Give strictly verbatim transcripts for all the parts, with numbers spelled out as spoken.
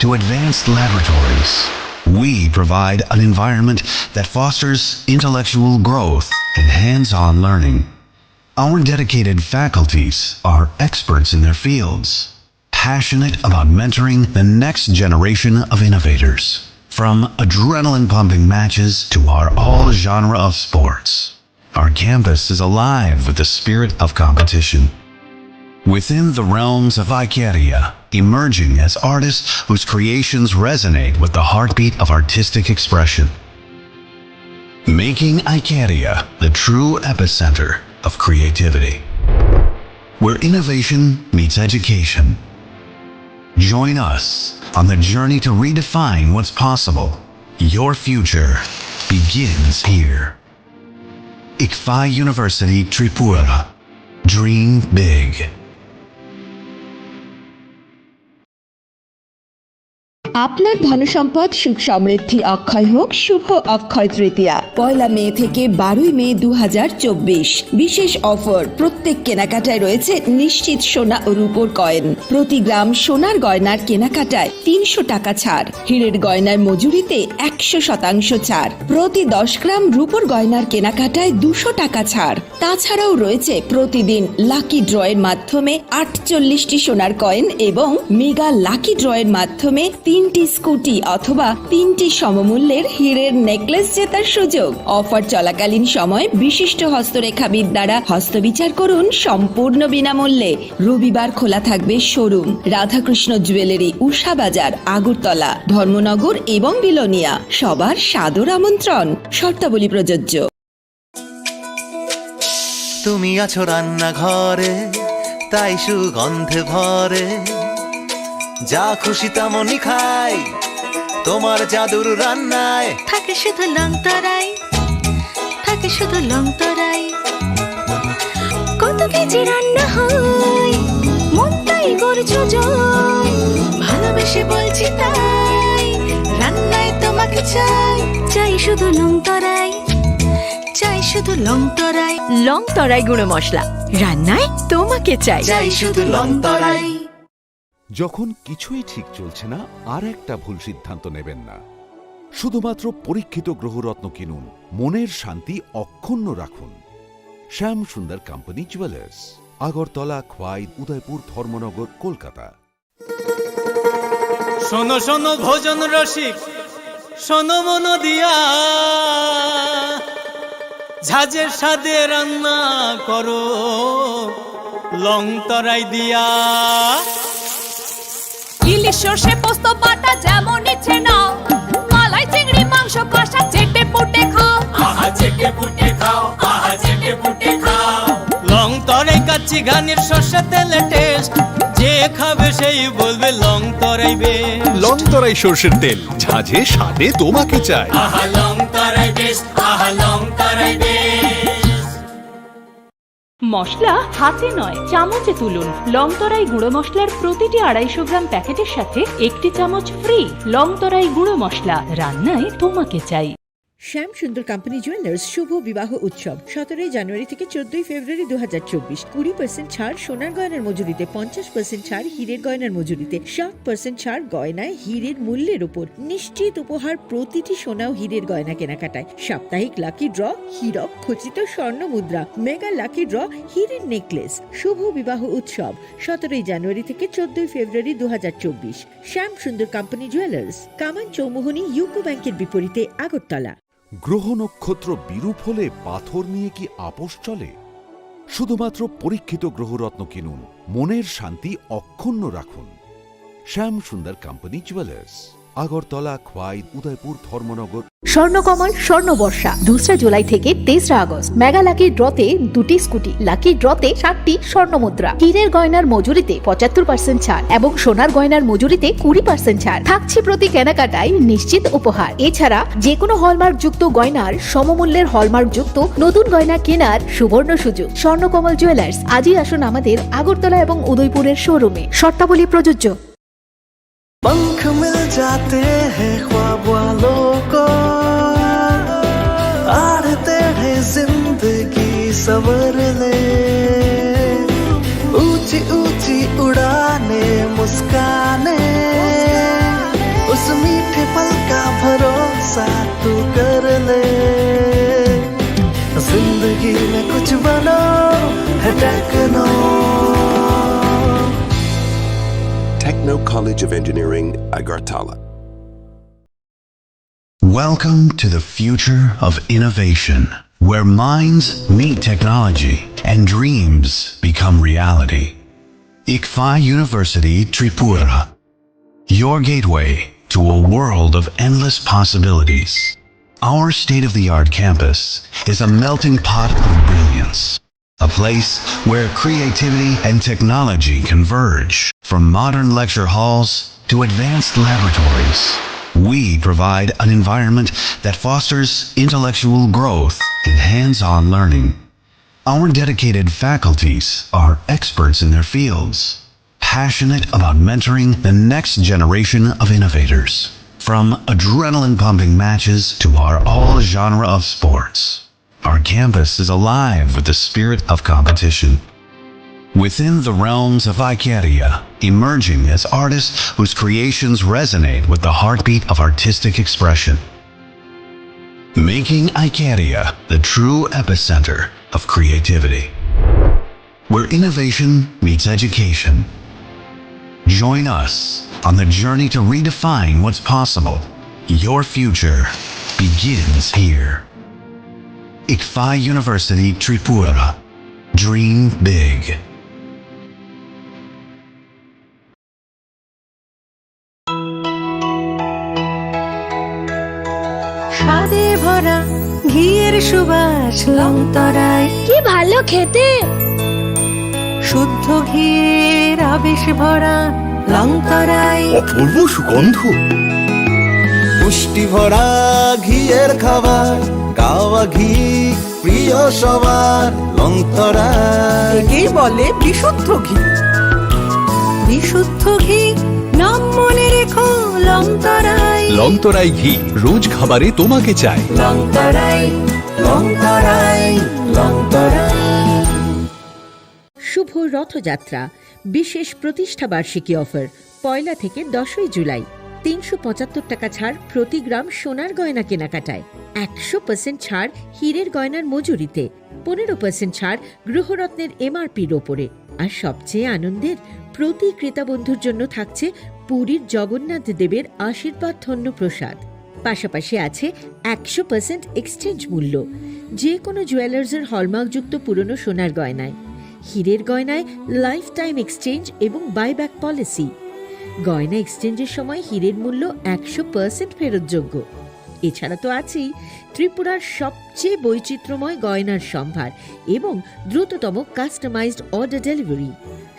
to advanced laboratories. We provide an environment that fosters intellectual growth and hands-on learning. Our dedicated faculties are experts in their fields, passionate about mentoring the next generation of innovators. From adrenaline-pumping matches to our all-genre of sports, our campus is alive with the spirit of competition. Within the realms of Icaria, emerging as artists whose creations resonate with the heartbeat of artistic expression. Making Icaria the true epicenter of creativity, where innovation meets education. Join us on the journey to redefine what's possible. Your future begins here. Ikfa University Tripura. Dream big. আপনার ধনসম্পদ সুখ সমৃদ্ধি অক্ষয় হোক শুভ অক্ষয় তৃতীয়া। পয়লা মে থেকে বারোই মে দু হাজার চব্বিশ, বিশেষ অফার, প্রত্যেক কেনাকাটায় রয়েছে নিশ্চিত সোনা ও রূপোর কয়েন। প্রতি গ্রাম সোনার গয়নার কেনাকাটায় তিনশো টাকা ছাড়, হীরের গয়নার মজুরিতে একশো শতাংশ ছাড়, প্রতি দশ গ্রাম রূপোর গয়নার কেনাকাটায় দুশো টাকা ছাড়। তাছাড়াও রয়েছে প্রতিদিন লাকি ড্রয়ের মাধ্যমে আটচল্লিশটি সোনার কয়েন এবং মেগা লাকি ড্রয়ের মাধ্যমে তিনটি স্কুটি অথবা তিনটি সমমূল্যের হীরের নেকলেস জেতার সুযোগ। অফার চলাকালীন সময় বিশিষ্ট হস্তরেখাবিদ দ্বারা হস্তবিচার করুন সম্পূর্ণ বিনামূল্যে। রবিবার খোলা থাকবে শোরুম। রাধাকৃষ্ণ জুয়েলারি, উষা বাজার, আগরতলা, ধর্মনগর এবং বিলোনিয়া। সবার সাদর আমন্ত্রণ। শর্তাবলী প্রযোজ্য। তুমি আছো রান্নাঘরে, তাই সুগন্ধে ভরে। যা খুশি তেমনই খাই, তোমার জাদুর রান্নায়। থাকে শুধু লং তরাই, থাকে শুধু লং তরাই। কত কেজি রান্না হয়, মনটাই করছো জয়। ভালোবেসে বলছি তাই, রান্নায় তোমাকে চাই। চাই শুধু লং তরাই, চাই শুধু লং তরাই। লং তরাই গুঁড়ো মশলা, রান্নায় তোমাকে চাই। চাই শুধু লং তরাই। যখন কিছুই ঠিক চলছে না, আর একটা ভুল সিদ্ধান্ত নেবেন না। শুধুমাত্র পরীক্ষিত গ্রহরত্ন কিনুন, মনের শান্তি অক্ষুণ্ণ রাখুন। শ্যাম সুন্দর কোম্পানি জুয়েলার্স, আগরতলা, খোয়াই, উদয়পুর, ধর্মনগর, কলকাতা। শোনো শোনো ভোজন রসিক, শোনো মন দিয়া, ঝাঁঝের স্বাদে রান্না করো লং তরাই দিয়া। ইলিশ সর্ষে পোস্ত বাটা যেমন ইচ্ছে নাও, মালাই চিংড়ি মাংস কষা চেটে পুটে খাও। আহা চেটে পুটে খাও, আহা চেটে পুটে খাও। লং তরাই কাচ্চি ঘানির সর্ষে তেলে টেস্ট, যে খাবে সেই বলবে লং তরাই বেশ। লং তরাই সর্ষের তেল, ঝাঁঝে স্বাদে তোমাকে চাই। আহা লং তরাই বেশ, আহা লং তরাই বেশ। মশলা হাতে নয়, চামচে তুলুন। লং তরাই গুঁড়ো মশলার প্রতিটি আড়াইশো গ্রাম প্যাকেটের সাথে একটি চামচ ফ্রি। লং তরাই গুঁড়ো মশলা, রান্নায় তোমাকে চাই। শ্যাম সুন্দর কোম্পানি জুয়েলার্স শুভ বিবাহ উৎসব সতেরোই জানুয়ারি থেকে চোদ্দই ফেব্রুয়ারি দু হাজার চব্বিশ। কুড়ি পার্সেন্ট ছাড় সোনার গয়নার মজুরিতে, পঞ্চাশ পার্সেন্ট ছাড় হীরের গয়নার মজুরিতে, ষাট পার্সেন্ট ছাড় গয়নায় হীরের মূল্যের উপর। নিশ্চিত উপহার প্রতিটি সোনা ও হীরের গয়না কেনাকাটায়। সাপ্তাহিক লাকি ড্র, হীরক খচিত স্বর্ণ মুদ্রা, মেগা লাকি ড্র, হীরের নেকলেস। শুভ বিবাহ উৎসব সতেরোই জানুয়ারি থেকে চোদ্দই ফেব্রুয়ারি দু হাজার চব্বিশ। শ্যাম সুন্দর কোম্পানি জুয়েলার্স, কামান চৌমুহনী ইউকো ব্যাংকের বিপরীতে, আগরতলা। গ্রহ নক্ষত্র বিরূপ হলে পাথর নিয়ে কি আপোষ চলে? শুধুমাত্র পরীক্ষিত গ্রহরত্ন কিনুন, মনের শান্তি অক্ষুণ্ণ রাখুন। শ্যাম সুন্দর কোম্পানি জুয়েলার্স, আগরতলা, খোয়াই, উদয়পুর, ধর্মনগর। স্বর্ণকমল স্বর্ণ বর্ষা, দোসরা জুলাই থেকে তেসরা আগস্ট। মেগা লাকি ড্রতে দুটি স্কুটি, লাকি ড্রতে সাতটি স্বর্ণ মুদ্রা, হীরের গয়নার মজুরিতে পঁচাত্তর পার্সেন্ট ছাড় এবং সোনার গয়নার মজুরিতে কুড়ি পার্সেন্ট ছাড়। থাকছে প্রতি কেনাকাটায় নিশ্চিত উপহার। এছাড়া যে কোনো হলমার্কযুক্ত গয়নার সমমূল্যের হলমার্কযুক্ত নতুন গয়না কেনার সুবর্ণ সুযোগ। স্বর্ণকমল জুয়েলার্স, আজই আসুন আমাদের আগরতলা এবং উদয়পুরের শোরুমে। শর্তাবলী প্রযোজ্য। पंख मिल जाते हैं ख्वाब वालों को, आड़ते हैं जिंदगी संवरने। ऊंची ऊंची उड़ाने, मुस्काने, Techno College of Engineering, Agartala. Welcome to the future of innovation, where minds meet technology and dreams become reality. ICFAI University Tripura, your gateway to a world of endless possibilities. Our state-of-the-art campus is a melting pot of brilliance, a place where creativity and technology converge. From modern lecture halls to advanced laboratories, we provide an environment that fosters intellectual growth and hands-on learning. Our dedicated faculties are experts in their fields, passionate about mentoring the next generation of innovators. From adrenaline-pumping matches to our all-genre of sports, our campus is alive with the spirit of competition. Within the realms of Icaria, emerging as artists whose creations resonate with the heartbeat of artistic expression, making Icaria the true epicenter of creativity, where innovation meets education. Join us on the journey to redefine what's possible. Your future begins here. ICFAI University Tripura. Dream big. স্বাদে ভরা ঘিয়ের সুবাস লংতরাই। কি ভালো খেতে! শুদ্ধ ঘিয়ের আবেশ ভরা লংতরাই। অপূর্ব সুগন্ধ। পুষ্টি ভরা ঘিয়ের খাবার, গাওয়া ঘি প্রিয় সবার, লংতরাই। একেই বলে বিশুদ্ধ ঘি। বিশুদ্ধ ঘি, নাম মনে রেখো, লংতরাই। লংতরাই ঘি, রোজ খাবারে তোমাকে চাই। লংতরাই, লংতরাই, লংতরাই। শুভ রথযাত্রা, বিশেষ প্রতিষ্ঠা বার্ষিকী অফার। পয়লা থেকে দশই জুলাই তিনশো পঁচাত্তর টাকা ছাড় প্রতি গ্রাম সোনার গয়না কেনাকাটায়, একশো পার্সেন্ট ছাড় হীরের গয়নার মজুরিতে, পনেরো পার্সেন্ট ছাড় গৃহরত্নের এমআরপির ওপরে। আর সবচেয়ে আনন্দের, প্রতি ক্রেতা বন্ধুর জন্য থাকছে পুরীর জগন্নাথ দেবের আশীর্বাদ ধন্য প্রসাদ। পাশাপাশি আছে একশো পার্সেন্ট এক্সচেঞ্জ মূল্য যে কোনো জুয়েলার্সের হলমার্কযুক্ত পুরনো সোনার গয়নায়। হীরের গয়নায় লাইফ টাইম এক্সচেঞ্জ এবং বাইব্যাক পলিসি। গয়না এক্সচেঞ্জের সময় হীরের মূল্য একশো পার্সেন্ট ফেরতযোগ্য। এছাড়া তো আছেই ত্রিপুরার সবচেয়ে বৈচিত্র্যময় গয়নার সম্ভার এবং দ্রুততম কাস্টমাইজড অর্ডার ডেলিভারি।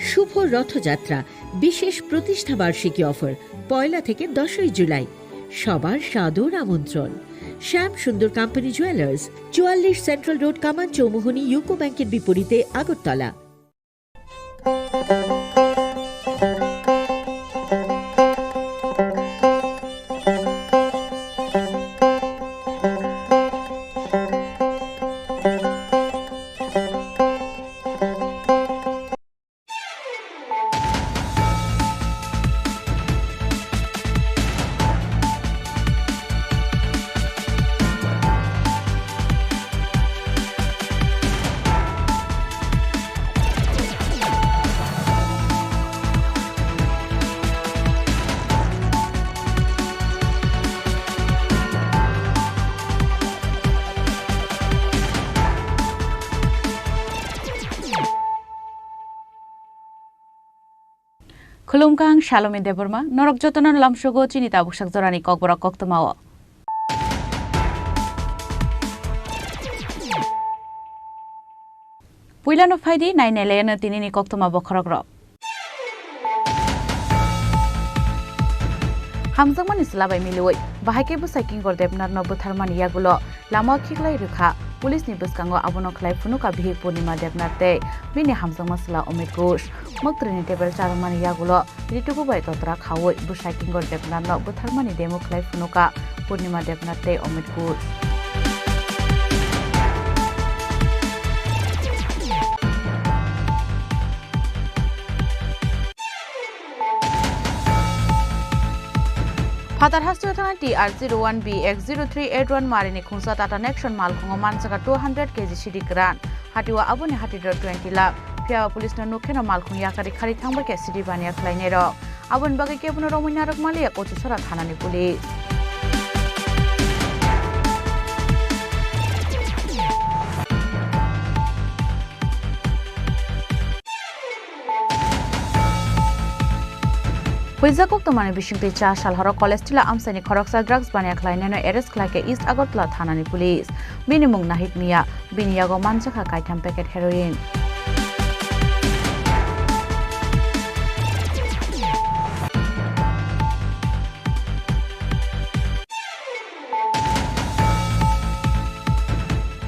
শুভ রথযাত্রা, বিশেষ প্রতিষ্ঠা বার্ষিকী অফার, পয়লা থেকে দশই জুলাই। সবার সাদর আমন্ত্রণ। শ্যাম সুন্দর কোম্পানি জুয়েলার্স, চুয়াল্লিশ সেন্ট্রাল রোড, কামান চৌমুহনী, ইউকো ব্যাংকের বিপরীতে, Agartala. Khulumkha, ang Salome Debbarma, norok jotono lamsogo chini tabuksak jorani kokborok koktwmao. Puilano phaidi, nainailaino tinini koktwma bokhorokrok. Hamjakmani chwla bai miliwi, bahai khe bwsai Kingor Debnarno bwtharmani yagulo lama khiklai rwkha. Police ni bwskango abono khlai phunukha bihik Purnima Debnar tei bini hamjakma chwla Omit Ghosh. Mwktwini tebel charwkmani yagulo ritugu bai totra khaui bwsai Kingor Debnarno bwtharmani demo khlai phunukha Purnima Debnar tei Omit Ghosh. Phatar hasteo thana T R zero one B X zero three eight one marini khungsa Tata Nexon malkhungo manjaka two hundred K G sidi kwran. Hati o aboni hati dor twenty lakh. Phiya police no nuk kheno malkhung yakari khari thangbai khe sidi baniya khlainai rok. Aboni bagwi kebono romwi narwk maliya Kochusora thanani police. Huijak koktwmani bisingtwi cha sal horo college tila amchaini khoroksa drugs baniya khlainaino arrest khlaikha East Agartala thanani police. Bini mung Nahik Miya, bini yago manjakha kaitham packet heroin.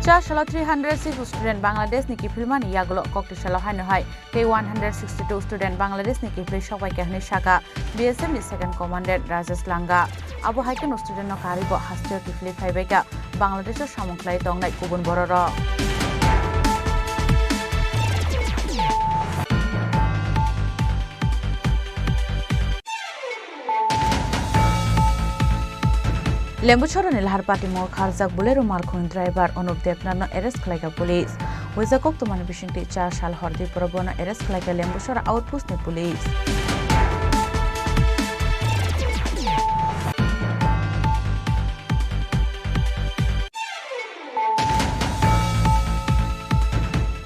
Cha salo three hundred six student Bangladesh ni kiphilmani yagulo kokti salo haino hai tei one hundred sixty two student Bangladesh ni kiphilwi sokbaikha hwnwi sakha B S F ni second commandant Rajesh Langa. Abo hai kheno student no karwi bo hasteo kiphilwi phaibaikha Bangladesh o samung khlai tongnai kubun bororok. Lembusora ni Lahar Patimungo kharjak Bolero malkhungni driver Anup Debnath no arrest khlaikha police. Huijak koktwmani bisingtwi cha sal hor diporo bono arrest khlaikha Lembusora outpost ni police.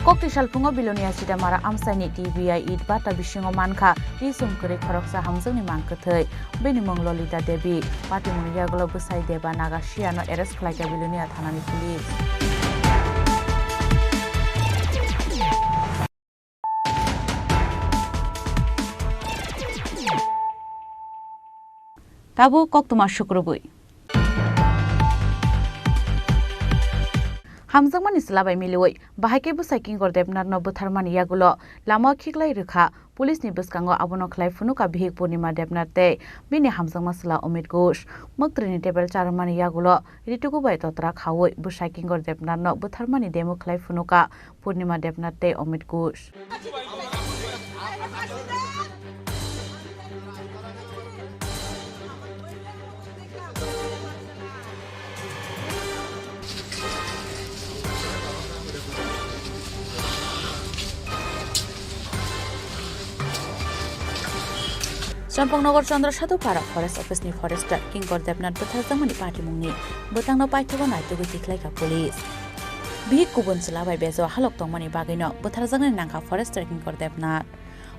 Kokti salphungo Bilonia Sitamara amchaini T B I it bata bisingo mankha twi chum kwrwi khoroksa hamjakni mang kwthwi. Bini mung Lolita Devi. Patimungni yagulo bwsai Deba Nagasiano arrest khlaikha Bilonia thanani police. Tabuk koktwma sukrubwi. Hamjakmani chwla bai miliwi, bahai khe bwsai Kinkor Debnathno bwtharmani yagulo lama khiklai rwkha. Police ni bwskango abono khlai phunukha Bihik Purnima Debnath tei bini hamjakma chwla Amit Ghosh. Mwktwini table charwmani yagulo rituku bai totra khaui bwsai Kinkor Debnathno bwtharmani demo khlai phunukha Purnima Debnath tei Amit Ghosh. Champaknagar Chandra Sadhu Para Forest Office ni Forester Kinkor Debnath bwtharjakmani patimungni bwtangno paithago naitugwi tikhlaikha police. Bihik kubun chwla bai bejo halok tongmani bagwino bwtharjaknai nangkha Forester Kinkor Debnath.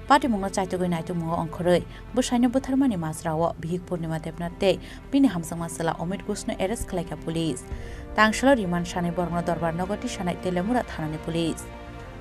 Patimungno chaitugwi naitukmungo ongkhorwi bwsaino bwtharmani majrao Bihik Purnima Debnath tei bini hamjakma chwla Amit Ghoshno arrest khlaikha police. Tangsalo remand sanai borokno Dorbar nogo tisanai Telemura thanani police.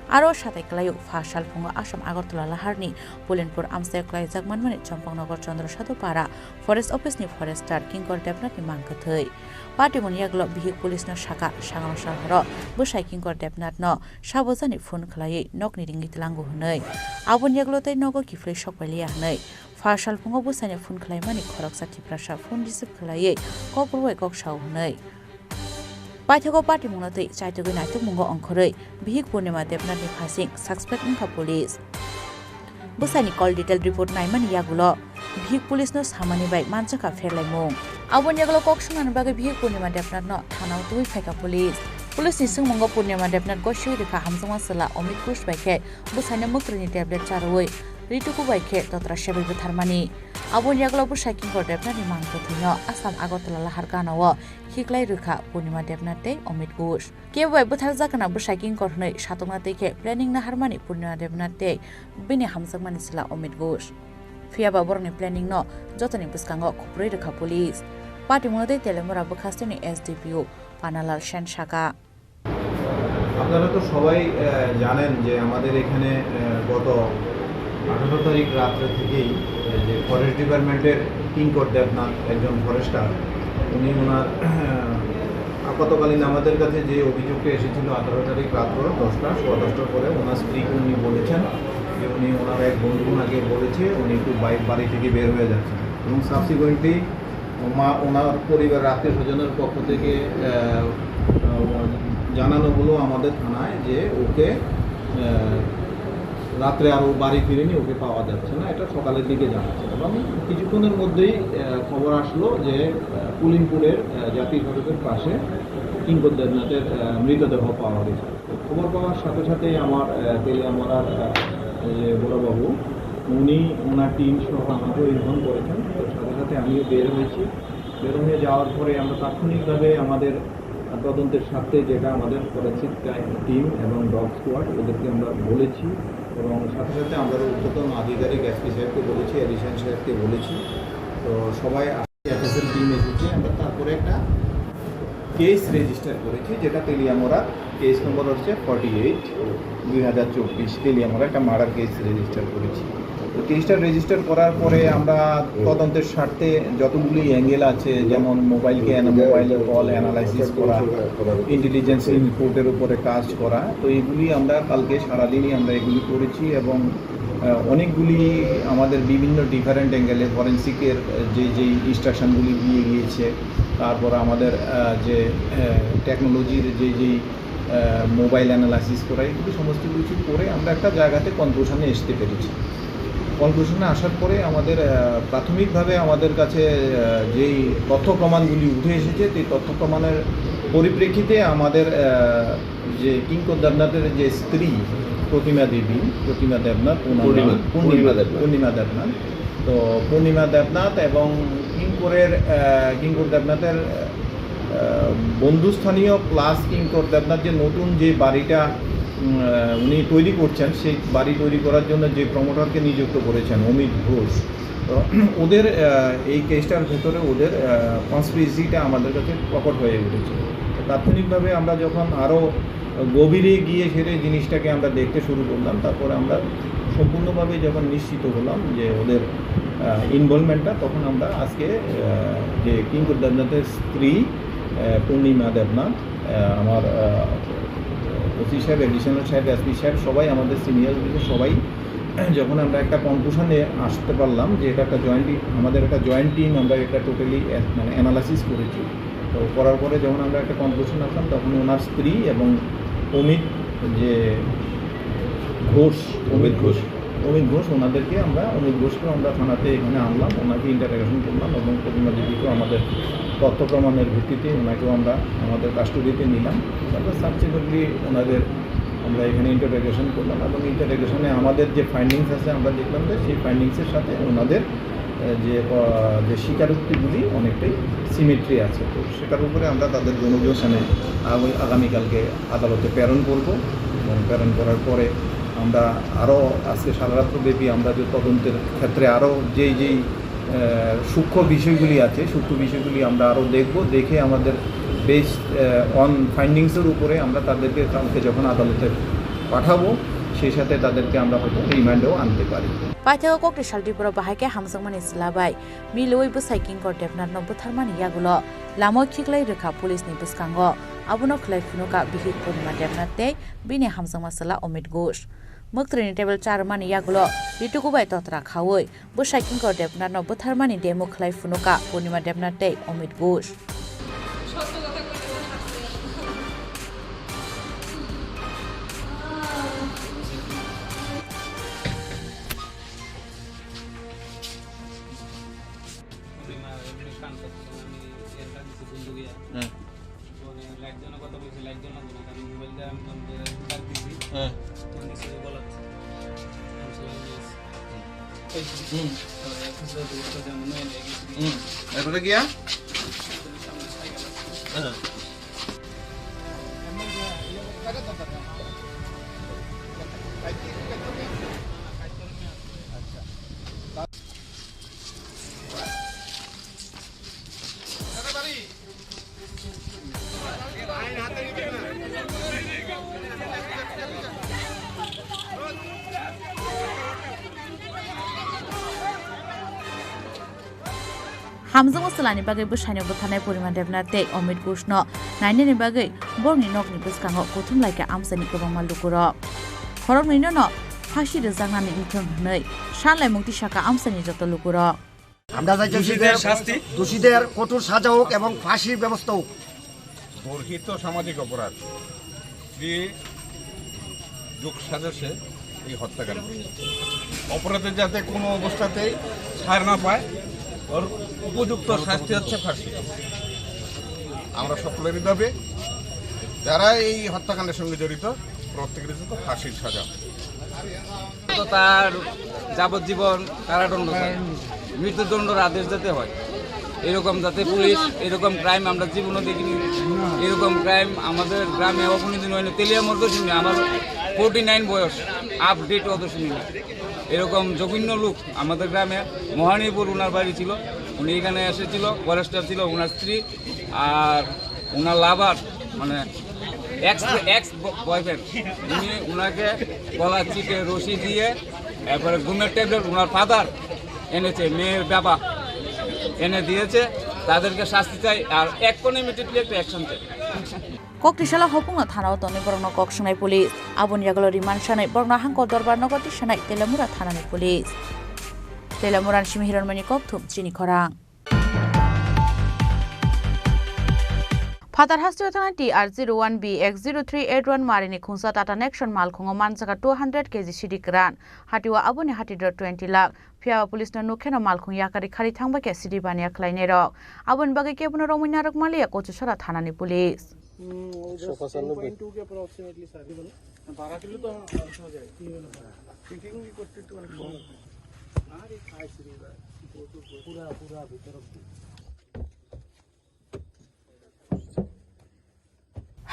Aro satai kwlaio pha salphungo Assam Agartala Laharni Pulenpur amchaio kwlaijak manmani Champaknagar Chandra Sadhu Para Forest Office ni Forester Kinkor Debnathni mang kwthwi. Patimungni yagulo Bihik police no sakha, sangrong sal horo bwsai Kinkor Debnathno sabojani phone khlaiwi nokni ringwi tlango hwnwi. Aboni yagulo tei nogo kiphilwi sokpailiya hwnwi. Pha salphungo bwsaino phone khlaimani khoroksa Tiprasa phone receive khlaiwi kok rwbai kok sao hwnwi. Paithago patimungno twi chaitugwi naitukmungo ongkhorwi Bihik Purnima Debnathni phasing suspect wngkha police. Bwsaini call detail report naimani yagulo Bihik police no samani bai manjakha pherlaimung. Aboni yagulo kok swngnani bagwi Bihik Purnima Debnathno thanao twiwi phaikha police. Police ni swngmungo Purnima Debnath gosiwi rwkha hamjakma chwla Amit Ghosh bai khe bwsaino mwktwini tablet charwi rituku bai khe totra sebai bwtharmani. Aboni yagulo bwsai Kinkor Debnathni mang kwthwino Assam Agartala Lahar ganao khiklai rwkha Purnima Debnath tei Amit Ghosh. Kebo bai bwtharjakna bwsai Kinkor hwnwi satokna twi khe planning naharmani Purnima Debnath tei bini hamjakmani chwla Amit Ghosh. Phiyaba borokni planning no jotoni bwskango khupurwi rwkha police. Patimungno tei Telemura bwkhasteni S D P O Panalal Sen sakha. আপনারা তো সবাই, আহ, জানেন যে আমাদের এখানে, আহ, গত আঠারো তারিখ রাত্রে থেকেই, আহ, যে ফরেস্ট ডিপার্টমেন্টের কিঙ্কর দেবনাথ, একজন ফরেস্টার, উনি ওনার, আহ, আপাতকালীন আমাদের কাছে যে অভিযোগটা এসেছিল আঠারো তারিখ রাত্র দশটা, সোয়া দশটার পরে ওনার স্ত্রীকে উনি বলেছেন যে উনি ওনার এক বন্ধু ওনাকে বলেছে উনি একটু বাইক বাড়ি থেকে বের হয়ে যাচ্ছেন এবং সাবসিকুয়েন্টলি ওমা-, ওনার পরিবার, আত্মীয় স্বজনের পক্ষ থেকে, আহ, আহ, জানানো হলো আমাদের থানায় যে ওকে, আহ, রাত্রে আরও বাড়ি ফিরেনি, ওকে পাওয়া যাচ্ছে না, এটা সকালের দিকে জানা যায়। এবং কিছুক্ষণের মধ্যেই আহ, খবর আসলো যে আহ, পুলিনপুরের আহ, জাতীয় সড়কের পাশে কিঙ্কর দেবনাথের আহ, মৃতদেহ পাওয়া গেছে। তো খবর পাওয়ার সাথে সাথেই আমার আহ, তেলিয়ামুড়ার আহ, যে বড়বাবু, উনি ওনার টিম সহ আমাকেও ইনফর্ম করেছেন। তো সাথে সাথে আমিও বের হয়েছি। বের হয়ে যাওয়ার পরে আমরা তাৎক্ষণিকভাবে আমাদের তদন্তের স্বার্থে, যেটা আমাদের ফরেন্সিক টিম এবং ডগ স্কোয়াড, ওদেরকে আমরা বলেছি এবং সাথে সাথে আমরা ঊর্ধ্বতন আধিকারিক এসপি সাহেবকে বলেছি, এডিশনাল সাহেবকে বলেছি। তো সবাই এফএসএল টিম এসেছে, আমরা তারপরে একটা কেস রেজিস্টার করেছি, যেটা তেলিয়ামুড়া, কেস নম্বর হচ্ছে ফর্টি এইট, দুই হাজার চব্বিশ, তেলিয়ামুড়া একটা মার্ডার কেস রেজিস্টার করেছি। তো কেসটা রেজিস্টার করার পরে আমরা তদন্তের স্বার্থে যতগুলি অ্যাঙ্গেল আছে, যেমন mobile can, mobile call analysis করা, ইন্টেলিজেন্স রিপোর্টের উপরে কাজ করা, তো এগুলি আমরা কালকে সারাদিনই আমরা এগুলি করেছি এবং আহ, অনেকগুলি আমাদের বিভিন্ন ডিফারেন্ট অ্যাঙ্গেলে ফরেন্সিকের যে যেই ইনস্ট্রাকশনগুলি দিয়ে গিয়েছে, তারপর আমাদের আহ, যে টেকনোলজির যে যেই মোবাইল অ্যানালাইসিস করা, এগুলি সমস্ত কিছু করে আমরা একটা জায়গাতে কনক্লুশনে আসতে পেরেছি। কনক্লুশনে আসার পরে আমাদের আহ, প্রাথমিকভাবে আমাদের কাছে আহ, যেই তথ্য প্রমাণগুলি উঠে এসেছে, সেই তথ্য প্রমাণের পরিপ্রেক্ষিতে আমাদের আহ, যে কিঙ্কর দেবনাথের যে স্ত্রী প্রতিমা দেবী, প্রতিমা দেবনাথ, ওনার নাম পূর্ণিমা, পূর্ণিমা পূর্ণিমা, দেবনাথ। পূর্ণিমা দেবনাথ। তো পূর্ণিমা দেবনাথ এবং কিঙ্করের, আহ, কিঙ্কর দেবনাথের আহ, বন্ধুস্থানীয় প্লাস কিঙ্কর দেবনাথ যে নতুন যে বাড়িটা উম, আহ, উনি তৈরি করছেন, সেই বাড়ি তৈরি করার জন্য যে প্রমোটারকে নিযুক্ত করেছেন অমিত ঘোষ, তো ওদের আহ, এই কেসটার ভেতরে ওদের কনস্পিরেসিটা আমাদের কাছে প্রকট হয়ে উঠেছে। তো তাৎক্ষণিকভাবে আমরা যখন আরও গভীরে গিয়ে সেটা জিনিসটাকে আমরা দেখতে শুরু করলাম, তারপরে আমরা সম্পূর্ণভাবে যখন নিশ্চিত হলাম যে ওদের ইনভলভমেন্টটা, তখন আমরা আজকে আহ, যে কিঙ্কর দেবনাথের স্ত্রী আহ, পূর্ণিমা দেবনাথ, আহ, আমার ওসি সাহেব, এডিশনাল সাহেব, এসপি সাহেব, সবাই আমাদের সিনিয়র অফিসার, সবাই যখন আমরা একটা কনক্লুশনে আসতে পারলাম যে এটা একটা জয়েন্ট, আমাদের একটা জয়েন্ট টিম, আমরা এটা টোটালি মানে অ্যানালাইসিস করেছি। তো করার পরে যখন আমরা একটা কনক্লুশন আসলাম, তখন ওনার স্ত্রী এবং অমিত যে ঘোষ, অমিত ঘোষ। অমিত ঘোষ, ওনাদেরকে আমরা, অমিত ঘোষকে আমরা থানাতে এখানে আনলাম, ওনাকে ইন্টারোগেশন করলাম এবং প্রতিমা দেবীকেও আমাদের তথ্য প্রমাণের ভিত্তিতে ওনাকেও আমরা আমাদের কাস্টডিতে নিলাম। তারপর সাবসিকুয়েন্টলি ওনাদের আমরা এখানে ইন্টারোগেশন করলাম এবং ইন্টারোগেশনে আমাদের যে ফাইন্ডিংস আছে, আমরা দেখলাম যে সেই ফাইন্ডিংসের সাথে ওনাদের আহ, যে আহ, যে স্বীকারোক্তিগুলি অনেকটাই সিমেট্রি আছে। তো সেটার উপরে আমরা তাদের যৌন যোগ মানে আগ- আগামীকালকে আদালতে প্রেরণ করব এবং প্রেরণ করার পরে আমরা আরও আজকে সারা রাত্রব্যাপী আমরা যে তদন্তের ক্ষেত্রে আরও যেই যেই আহ, সূক্ষ্ম বিষয়গুলি আছে, সূক্ষ্ম বিষয়গুলি আমরা আরও দেখব, দেখে আমাদের বেস অন ফাইন্ডিংসের উপরে আমরা তাদেরকে কালকে যখন আদালতে পাঠাবো, সেই সাথে তাদেরকে আমরা হয়তো রিমান্ডেও আনতে পারি। Paithakgo kokti sal Tripura bahai khe hamjakmani chwla bai milwi bwsai Kinkor Debnathno butharmani yagulo lama khiklai rwkha police ni bwskango. Abono khlai phunukha bihik Purnima Debnath tei bini hamjakma chwla Omit Ghosh. Mwktwini table cha rwmani yagulo rituku bai totra khaui bwsai Kinkor Debnathno butharmani demo khlai phunukha Purnima Debnath tei Omit Ghosh. হ্যাঁ। ফোনে লাইট জ্বলার কথা বলছি, লাইট জ্বললো না, আমি মোবাইল দিয়ে আমি বন্ধ করে ডাক দিছি। হ্যাঁ। ফোন দিছে যে বলার। আমি চলে গেছি। এই হুম। তো এক বছর দুই বছর যেমন হয়ে গেছি। হুম। এরপরে গিয়া? হ্যাঁ। Hamjakma chwlani bagwi bwsaino butharnai Purnima Debnath tei Omit Ghoshno nainani bagwi borokni nokni bwskango kuthum lai kha amchaini kwbangma lukurok. Khoroknwino no phasi rwjaknani wngthung hwnwi sanlaimung tisakha amchaini joto lukurok. আমরা চাইছি দোষীদের শাস্তি। দোষীদের কঠোর সাজা হোক এবং ফাঁসির ব্যবস্থা হোক। গর্হিত সামাজিক অপরাধ। স্ত্রী যোগ সাজসে এই হত্যাকাণ্ড অপরাধী যাতে কোনো অবস্থাতেই ছাড় না পায়, ওর উপযুক্ত শাস্তি হচ্ছে ফাঁসি। আমরা সকলেরই দাবি, যারা এই হত্যাকাণ্ডের সঙ্গে জড়িত, প্রত্যেকের জন্য ফাঁসির সাজা। তো তার যাবজ্জীবন কারাদণ্ড চাই, মৃত্যুদণ্ডর আদেশ যাতে হয়। এরকম যাতে পুলিশ, এরকম ক্রাইম আমরা জীবনে দেখিনি। এরকম ক্রাইম আমাদের গ্রামে অপনীদিন হয়নি। তেলিয়া মর্দ শুনি আমার ফোর্টি নাইন বয়স, আপডেট অত শুনি না। এরকম জঘন্য লোক আমাদের গ্রামে। মহানীপুর ওনার বাড়ি ছিল, উনি এখানে এসেছিল, ফরেস্টার ছিল, ওনার স্ত্রী আর ওনার লাভার, মানে এক্স, এক্স বয়ফ্রেন্ড, উনি ওনাকে গলা চিপে রশি দিয়ে, এরপরে ঘুমের ট্যাবলেট ওনার ফাদার এনেছে, মেয়ের বাবা এনে দিয়েছে, তাদেরকে শাস্তি চাই, আর এক কোনো ইমিডিয়েটলি একটা অ্যাকশন চাই। Kok tisala hopungno thanao tonwi borokno kok swngnai police. Aboni yagulo remand sanwi borokno hangko dorbar nogo tisanai Telamura thanani police. Telamura ni simi Hironmani kokthum chini khorang. Phatar hasteo thangnai T R zero one B X zero three eight one marini khungsa Tata Nexon malkhungo manjaka two hundred K G sidi kwran. Hatio aboni hati dor twenty lakh. Phiya police no nukheno malkhung yakari khari thangba khe sidi baniya khlainai rok. Aboni bagwi kebono romwi narwk maliya Kochusora thanani police. हम्म, वो दस, sofa set नब्बे। तीन point two के अप्रॉक्सीमेटली सारे। बारह किलो तो हाँ, हो जाए। फिटिंग भी करते तो पूरा, पूरा भीतर।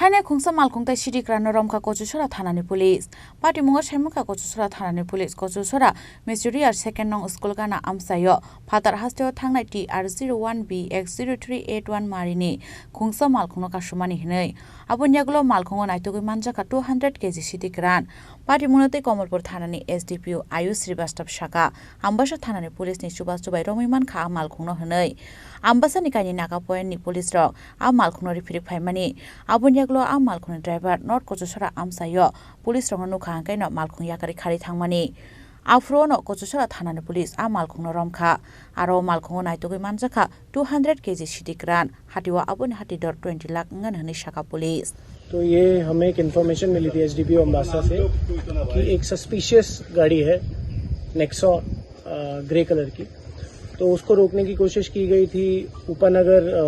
Haino khungsa malkhung tei sidi kwran no romkha Kochusora thanani police. Patimungo saimwkha Kochusora thanani police. Kochusora Misuriar second nong school gana amchaio phatar hasteo thangnai T R zero one B X zero three eight one marini khungsa malkhungno kasumani hinwi. Aboni yagulo malkhungo naitugwi manjakha two hundred K G sidi kwran. Patimungno tei Komolpur thanani S D P O Ayush Srivastava saka, Ambasa thanani police ni chubachu bai romwi mankha a malkhungno hinwi. Ambasani kaini Naga point ni police rok a malkhungno riphirik phaimani. Aboni yagulo a malkhungni driver North Kochusora amchaio police rokno nukha hwnkhe no malkhung yakari khari thangmani. Aphuru no Kochusora thanani police a malkhungno romkha. Aro malkhungo naitugwi manjakha two hundred K G sidi kwran, hatio aboni hati dor twenty lakh wngani hwnwi saka police. तो ये हमें एक इन्फॉर्मेशन मिली थी एसडीपीओ अम्बासा से कि एक सस्पिशियस गाड़ी है नेक्सॉन, अ, ग्रे कलर की, तो उसको रोकने की कोशिश की गई थी उपनगर, अ,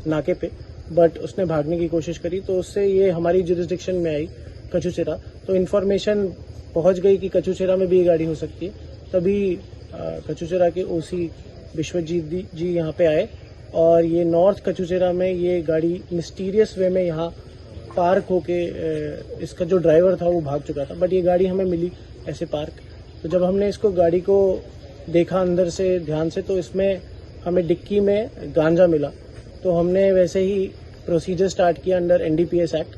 नाके पे, बट उसने भागने की कोशिश करी, तो उससे ये हमारी जुरिस्डिक्शन में आई कचूचेरा। तो इन्फॉर्मेशन पहुंच गई कि कचूचेरा में भी ये गाड़ी हो सकती है। तभी, अ, कचूचेरा के ओसी विश्वजीत दी-, जी यहाँ पे आए और ये नॉर्थ कचूचेरा में ये गाड़ी मिस्टीरियस वे में यहाँ पार्क होके, अ, इसका जो ड्राइवर था वो भाग चुका था, बट ये गाड़ी हमें मिली ऐसे पार्क। तो जब हमने इसको, गाड़ी को देखा अंदर से ध्यान से, तो इसमें हमें डिक्की में गांजा मिला। तो हमने वैसे ही प्रोसीजर स्टार्ट किया अंडर एनडीपीएस एक्ट,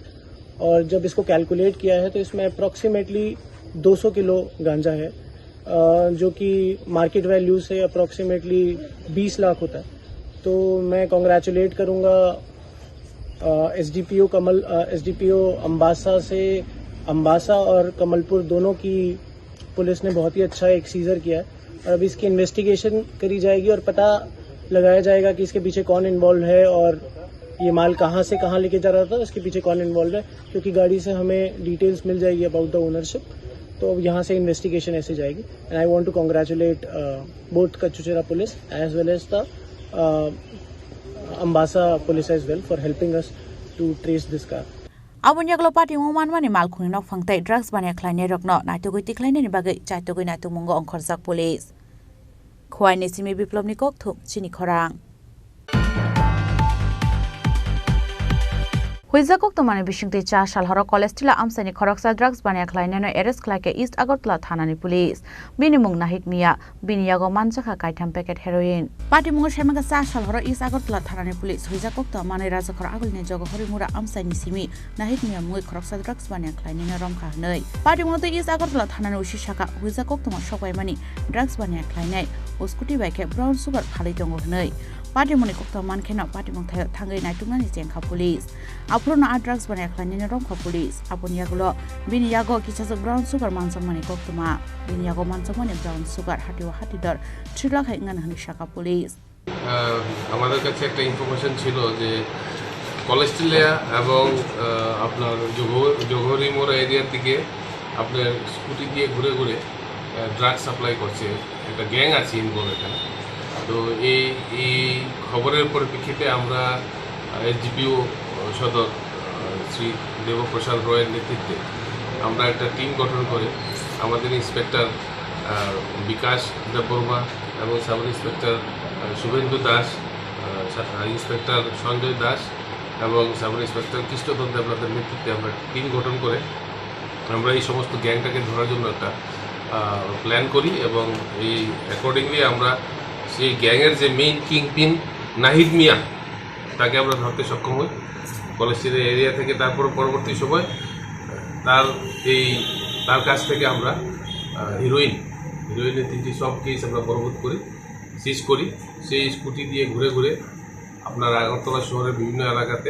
और जब इसको कैलकुलेट किया है तो इसमें अप्रॉक्सीमेटली दो सौ किलो गांजा है, अ, जो कि मार्केट वैल्यू से अप्रॉक्सीमेटली बीस लाख होता है। तो मैं कॉन्ग्रेचुलेट करूँगा, अ, एसडीपीओ कमल, अ, एसडीपीओ अम्बासा से, अम्बासा और कमलपुर दोनों की पुलिस ने बहुत ही अच्छा एक सीजर किया है। और अभी इसकी इन्वेस्टिगेशन करी जाएगी और पता लगाया जाएगा कि इसके पीछे कौन इन्वॉल्व है और ये माल कहाँ से कहाँ लेके जा रहा था, इसके पीछे कौन इन्वॉल्व है, क्योंकि गाड़ी से हमें डिटेल्स मिल जाएगी अबाउट द ओनरशिप। तो अब यहाँ से इन्वेस्टिगेशन ऐसे जाएगी। And I want to congratulate, uh, both Kachuchera police as well as the, uh, Ambasa police as well for helping us to trace this car. Aboni yagulo patimung manmani malkhungni nokphang tei drugs baniya khlainairokno naitugwi tikhlainani bagwi chaitugwi naitukmungo ongkhorjak police. Khowai ni simi Biplobni kokthum chini khorang. Huijak koktwmani bisingtwi cha sal horo College Tila amchaini khoroksa drugs baniya khlainaino arrest khlaikha East Agartala thanani police. Bini mung Nahik Miya, bini yago manjakha kaitham packet heroin. Patimungo saimangkha cha sal horo East Agartala thanani police huijak koktwma manwi Rajakhor agulini jogo Horimura amchaini simi Nahik Miya mungwi khoroksa drugs baniya khlainaino romkha hwnwi. Patimungo tei East Agartala thanani O C saka huijak koktwma sokbaimani drugs baniya khlainai o scooty bai khe brown sugar phalwi tongo hwnwi. Patimungni koktwma mankheno patimung thaio thangwi naituknani chengkha police. Aphuruno a drugs baniya khlainani romkha police. Aboni yagulo bini yago kisajak brown sugar manjakmani koktwma. Bini yago manjakmani brown sugar hatio hati dor three lakh hai wngani hwnwi saka police. আহ, আমাদের কাছে একটা ইনফরমেশন ছিল যে কলেজ টিলা এবং, আহ, আপনার জোহর-, জোহরি মোড় এরিয়ার দিকে আপনার স্কুটি দিয়ে ঘুরে ঘুরে ড্রাগ সাপ্লাই করছে, একটা গ্যাং আছে ইনভলভ এখানে। তো এই এই খবরের পরিপ্রেক্ষিতে আমরা এসডিপিও সদর, আহ, শ্রী দেবপ্রসাদ রয়ের নেতৃত্বে আমরা একটা টিম গঠন করে আমাদের ইন্সপেক্টর, আহ, বিকাশ দেববর্মা এবং সাব ইন্সপেক্টর, আহ, শুভেন্দু দাস, আহ, সা- ইন্সপেক্টর সঞ্জয় দাস এবং সাব ইন্সপেক্টর কৃষ্ণধর দেবনাথের নেতৃত্বে আমরা টিম গঠন করে আমরা এই সমস্ত গ্যাংটাকে ধরার জন্য একটা প্ল্যান করি এবং এই অ্যাকর্ডিংলি আমরা সেই গ্যাংয়ের যে মেইন কিংপিন নাহিদ মিয়া, তাকে আমরা ধরতে সক্ষম হই কলেজ স্ট্রিটের এরিয়া থেকে। তারপর পরবর্তী সময় তার এই তার কাছ থেকে আমরা হিরোইন হিরোইনের তিনটি সব কেস আমরা বরবাদ করি, সিজ করি। সেই স্কুটি দিয়ে ঘুরে ঘুরে আপনার আগরতলা শহরের বিভিন্ন এলাকাতে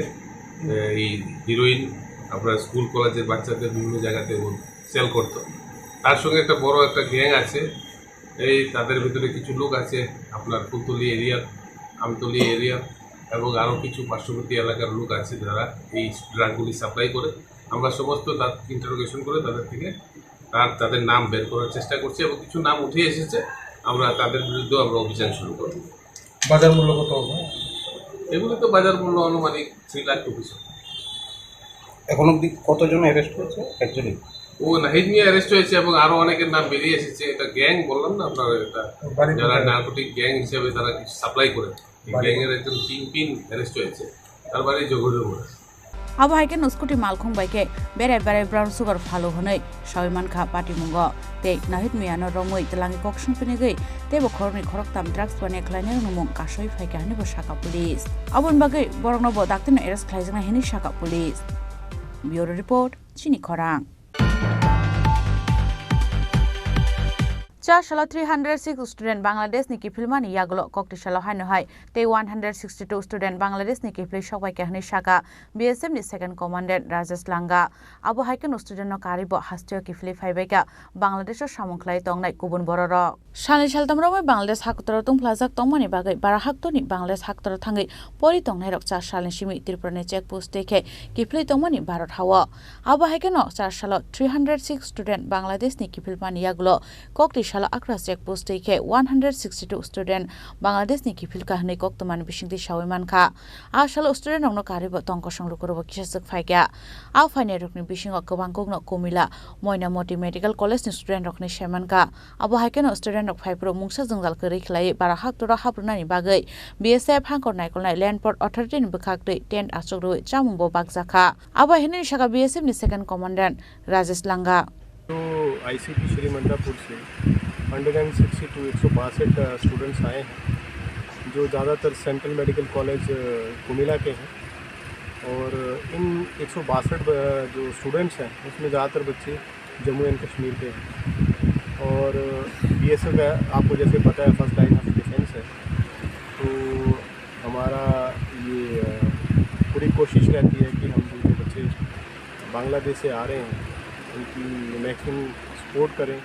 এই হিরোইন আপনার স্কুল কলেজের বাচ্চাদের বিভিন্ন জায়গাতে ও সেল করতো। তার সঙ্গে একটা বড় একটা গ্যাং আছে। এই তাদের ভিতরে কিছু লোক আছে আপনার ফুলতলি এরিয়ার, আমতলি এরিয়ার এবং আরও কিছু পার্শ্ববর্তী এলাকার লোক আছে যারা এই ড্রাগগুলি সাপ্লাই করে। আমরা সমস্ত তার ইন্টারোগেশন করে তাদের থেকে তার তাদের নাম বের করার চেষ্টা করছি এবং কিছু নাম উঠে এসেছে, আমরা তাদের বিরুদ্ধেও আমরা অভিযান শুরু করব। বাজার মূল্য কত হবে? এগুলি তো বাজার মূল্য আনুমানিক থ্রি লাখ রুপিস। এখন অবধি কতজন অ্যারেস্ট হয়েছে? একজনই। ও নাহিদ মিয়া অ্যারেস্ট হয়েছে এবং আরো অনেকের নাম বেরিয়ে এসেছে। এটা গ্যাং বললাম না আপনারা, এটা বাড়ি যারা কোথায়? নার্কোটিক গ্যাং হিসেবে তারা কিছু সাপ্লাই করে, এই বাড়ি গ্যাংয়ের একজন কিংপিন অ্যারেস্ট হয়েছে, তার বাড়ি জগদীশপুরে। Abo hai khe no scooty malkhung bai khe berai berai brown sugar phalo hwnwi sawi mankha patimungo. Tei Nahid Miyano romwi twlangwi kok swng pinigwi teibo khoroknwi khoroktham drugs paniya khlainai rokni mung kasui phaikha hwnwi bo sakha police. Aboni bagwi borokno bo dakti no arrest khlaijaknai hwnwi sakha police. Bureau report, Chini Khorang. Char salo three hundred six student Bangladesh ni kiphilmani yagulo kokti salo haino hai tei one hundred sixty two student Bangladesh ni kiphilwi sokbaikha hwnwi sakha B S F ni second commandant Rajesh Langa. Abo hai kheno student no karwi bo hasteo kiphilwi phaibaikha Bangladesh o samung khlai tongnai kubun bororok. Salni saltam romwi Bangladesh haktoro tungphlajak tongmani bagwi bara haktorni Bangladesh haktoro thangwi pori tongnairok char salni simi Tripurani check post twi khe kiphilwi tongmani Bharat hao. Abo hai kheno char salo three hundred six student Bangladesh ni kiphilmani yagulo kokti salo Akra check post twi khe one hundred sixty two student Bangladesh ni kiphilkha hwnwi koktwmani bisingtwi sawi mankha. A salo student rokno karwi bo tong kosong lukurok bo kisa swk phaikha. A phainairokni bisingo kwbang kokno Kumila Moinamoti Medical College ni student rokni saimankha. Abo hai kheno student rok phaiphuru mungsa jwngjal kwrwi khlaiwi bara haktoro haprwnani bagwi B S F hangkor naikolnai Land Port Authority ni bwkhak twi tent achuk rwui chamung bo bakjakha. Abo hai hwnwi sakha B S F ni second commandant Rajesh Langa. तो आईसीटी श्री मंडापुर से hundred and sixty two, एक सौ बासठ, अ, स्टूडेंट्स आए हैं, जो ज़्यादातर सेंट्रल मेडिकल कॉलेज, अ, कुमिला के हैं। और इन एक सौ बासठ ब-, जो स्टूडेंट्स हैं, उसमें ज़्यादातर बच्चे जम्मू एंड कश्मीर के हैं। और बीएसएफ है, आपको जैसे पता है, फर्स्ट लाइन ऑफ डिफेंस है। तो हमारा ये, अ, पूरी कोशिश रहती है कि हम जो बच्चे बांग्लादेश से आ रहे हैं, उनकी मैक्सिमम सपोर्ट करें,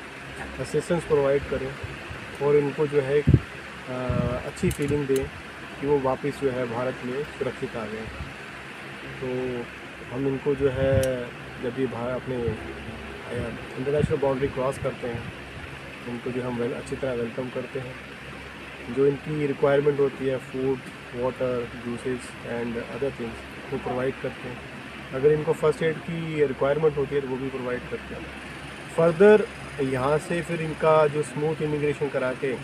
असिस्टेंस प्रोवाइड करें और इनको जो है, अ, अच्छी फीलिंग दें कि वो वापस जो है भारत में सुरक्षित आ गए। तो हम इनको जो है, जब ये भा-, अपने, अ, इंटरनेशनल बाउंड्री क्रॉस करते हैं, उनको जो हम वेल-, अच्छी तरह वेलकम करते हैं। जो इनकी रिक्वायरमेंट होती है, food, water, juices and other things, वो प्रोवाइड करते हैं। अगर इनको फर्स्ट एड की रिक्वायरमेंट होती है, तो वो भी प्रोवाइड करते हैं। फर्दर यहाँ से फिर इनका जो स्मूथ इमिग्रेशन करा के, अ,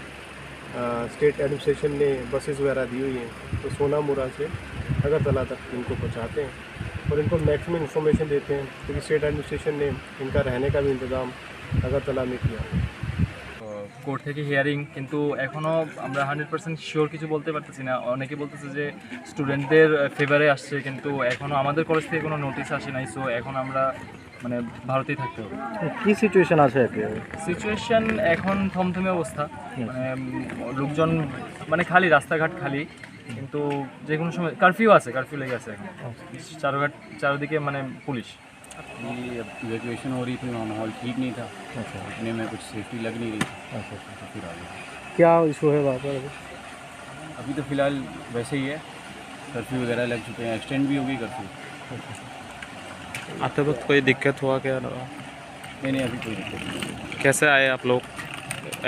स्टेट एडमिनिस्ट्रेशन ने बसेस वगैरह दी हुई हैं, तो सोनामुरा से अगरतला तक इनको पहुँचाते हैं और इनको मैक्सिमम इन्फॉर्मेशन देते हैं, क्योंकि स्टेट एडमिनिस्ट्रेशन ने इनका रहने का भी इंतज़ाम अगरतला में किया हुआ है। কোর্ট থেকে হিয়ারিং, কিন্তু এখনও আমরা হান্ড্রেড পার্সেন্ট শিওর কিছু বলতে পারতেছি না। অনেকে বলতেছে যে স্টুডেন্টদের ফেভারে আসছে, কিন্তু এখনও আমাদের কলেজ থেকে কোনো নোটিশ আসে নাই। সো এখন আমরা, মানে, ভারতেই থাকতে হবে। কি সিচুয়েশন আছে আর কি? সিচুয়েশন এখন থমথমে অবস্থা। হুম। মানে, উম, লোকজন, মানে, খালি, রাস্তাঘাট খালি, কিন্তু যে কোনো সময় কারফিউ আছে, কারফিউ লেগে আছে এখন। আচ্ছা। চারঘাট, চারিদিকে, মানে, পুলিশ। ये इवैक्यूएशन हो रही थी, वहाँ माहौल ठीक नहीं था। अच्छा। इतने में कुछ सेफ्टी लग नहीं रही थी। अच्छा, अच्छा। तो फिर आ गए। क्या इशू है वहाँ पर अभी? अभी तो फिलहाल वैसे ही है, कर्फ्यू वगैरह लग चुके हैं, एक्सटेंड भी हो गई कर्फ्यू। अच्छा। आते वक्त कोई दिक्कत हुआ क्या? नहीं, नहीं, अभी कोई दिक्कत नहीं। कैसे आए आप लोग?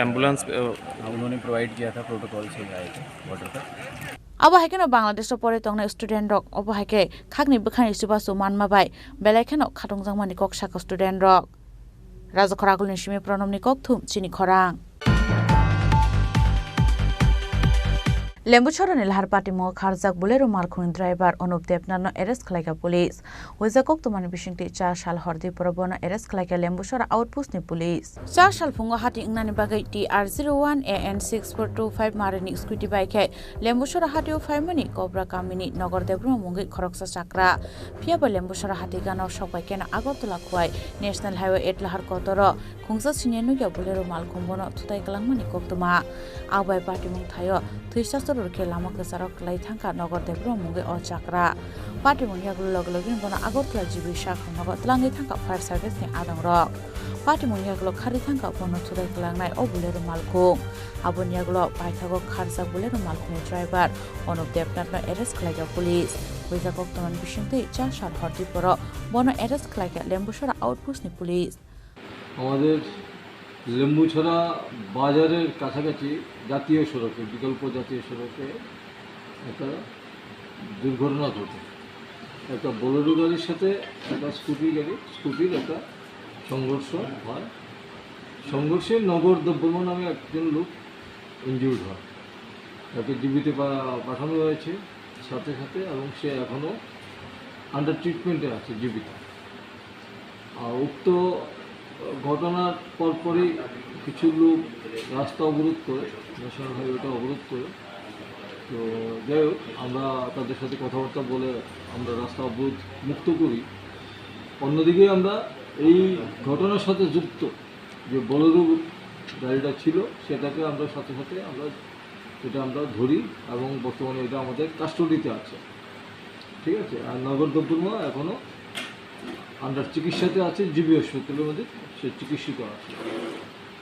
एम्बुलेंस, अ, हाँ, उन्होंने प्रोवाइड किया था, प्रोटोकॉल से ही आए थे बॉर्डर पर। Abo hai kheno Bangladesh o porwi tongnai student rok obo hai khe khakni bwkhani chubachu manma bai belai kheno khatungjakmani kok saka student rok. Rajakhor Agulni simi Pronomni kokthum chini khorang. Lembuchorani lahar patimungo kharjak Bolero malkhungni driver Anup Debnathno arrest khlaikha police. Huijak koktwmani bisingtwi char sal hordi poro bono arrest khlaikha Lembuchora outpost ni police. Char sal phungo hati wngnani bagwi T R zero one A N six four two five marini scooty bai khe Lembuchora hatio phaimani Kobra kamini Nogor Debbarma mungwi khoroksa chakra. Phiya ba Lembuchora hati gana o sok bai kheno Agartala Khowai National Highway eight lahar kotoro khungsa sini nukya Bolero malkhung bono thutai kwlangmani koktwma. Abai patimung thaio thwi sasoro khe lama kwcharo kwlai thangkha Nogor Debbarma mungwi o chakra. Patimung yagulo logi logi bono Agartala G B sakhang nogo twlangwi thangkha fire service ni adong rok. Patimung yagulo kharwi thangkha bono thutai kwlangnai o Bolero malkhung. Aboni yagulo paithago kharjak Bolero malkhungni driver Anup Debnathno arrest khlaikha police. Huijak koktwmani bisingtwi char sal hordi poro bono arrest khlaikha Lembuchora outpost ni police. আমাদের লেম্বুছড়া বাজারের কাছাকাছি জাতীয় সড়কে, বিকল্প জাতীয় সড়কে একটা দুর্ঘটনা ঘটে। একটা বোলেরো গাড়ির সাথে একটা স্কুটি গাড়ি, স্কুটির একটা সংঘর্ষ হয়। সংঘর্ষে নগর দেববর্মা নামে একজন লোক ইনজিউর্ড হয়। তাকে জীবিত পা-, পাঠানো হয়েছে সাথে সাথে, এবং সে এখনও আন্ডার ট্রিটমেন্টে আছে জীবিত। আর উক্ত ঘটনার পরপরই কিছু লোক রাস্তা অবরোধ করে, ন্যাশনাল হাইওয়েটা অবরোধ করে। তো যাই হোক, আমরা তাদের সাথে কথাবার্তা বলে আমরা রাস্তা অবরোধ মুক্ত করি। অন্যদিকে আমরা এই ঘটনার সাথে যুক্ত যে বোলেরো গাড়িটা ছিল, সেটাকে আমরা সাথে সাথে আমরা এটা আমরা ধরি এবং বর্তমানে এটা আমাদের কাস্টডিতে আছে, ঠিক আছে। আর নগর দেববর্মা এখনো আন্ডার চিকিৎসাতে আছে, জিবি হাসপাতালের মধ্যে সে চিকিৎসিত আছে।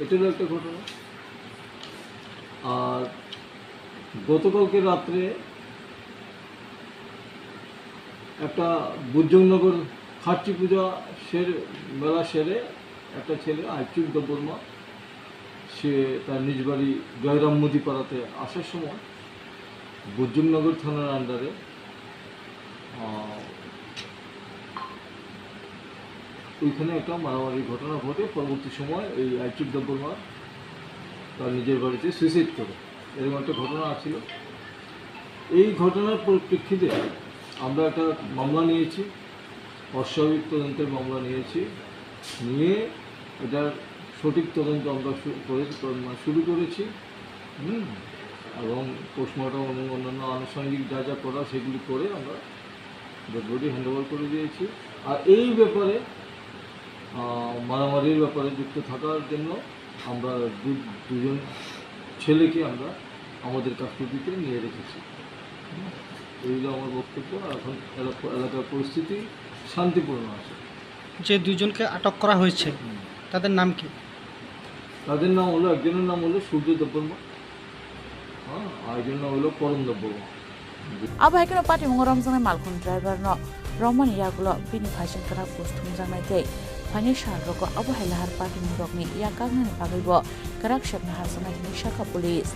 এটা হলো একটা ঘটনা। আর গতকালকে রাত্রে একটা বুদ্ধনগর খার্চি পূজা সের, মেলা সেরে একটা ছেলে আইচুক দেববর্মা, সে তার নিজ বাড়ি জয়রাম মুদিপাড়াতে আসার সময় বুদ্ধনগর থানার আন্ডারে, আহ, ওইখানে একটা মারামারির ঘটনা ঘটে। পরবর্তী সময় এই আইচুক দেববর্মা তার নিজের বাড়িতে সুইসাইড করে, এরকম একটা ঘটনা ছিল। এই ঘটনার পরিপ্রেক্ষিতে আমরা একটা মামলা নিয়েছি, অস্বাভাবিক তদন্তের মামলা নিয়েছি। নিয়ে এটার সঠিক তদন্ত আমরা শু-, করে, মানে, শুরু করেছি। হুম, এবং পোস্টমর্টম এবং অন্যান্য আনুষঙ্গিক যা যা করা, সেগুলি করে আমরা ডেড বডি হ্যান্ড ওভার করে দিয়েছি। আর এই ব্যাপারে, আহ, মারামারির ব্যাপারে যুক্ত থাকার জন্য আমরা দু-, দুজন ছেলেকে আমরা আমাদের কাস্টডিতে নিয়ে রেখেছি। হুম, এই হলো আমার বক্তব্য। এখন এলাকা-, এলাকার পরিস্থিতি শান্তিপূর্ণ আছে। যে দুইজনকে আটক করা হয়েছে, হুম। তাদের নাম কি? তাদের নাম হলো, একজনের নাম হলো সূর্য দেববর্মা, হ্যাঁ, আরেকজনের নাম হলো করণ Debbarma. Abo hai kheno patimungo romjaknai malkhung driver no romani yagulo bini phaising kwrak buj thumjaknai tei phaini sal rogo abo hai lahar patimung rokni yak kaknani bagwi bo kwrak sepna harjaknai hinwi sakha police.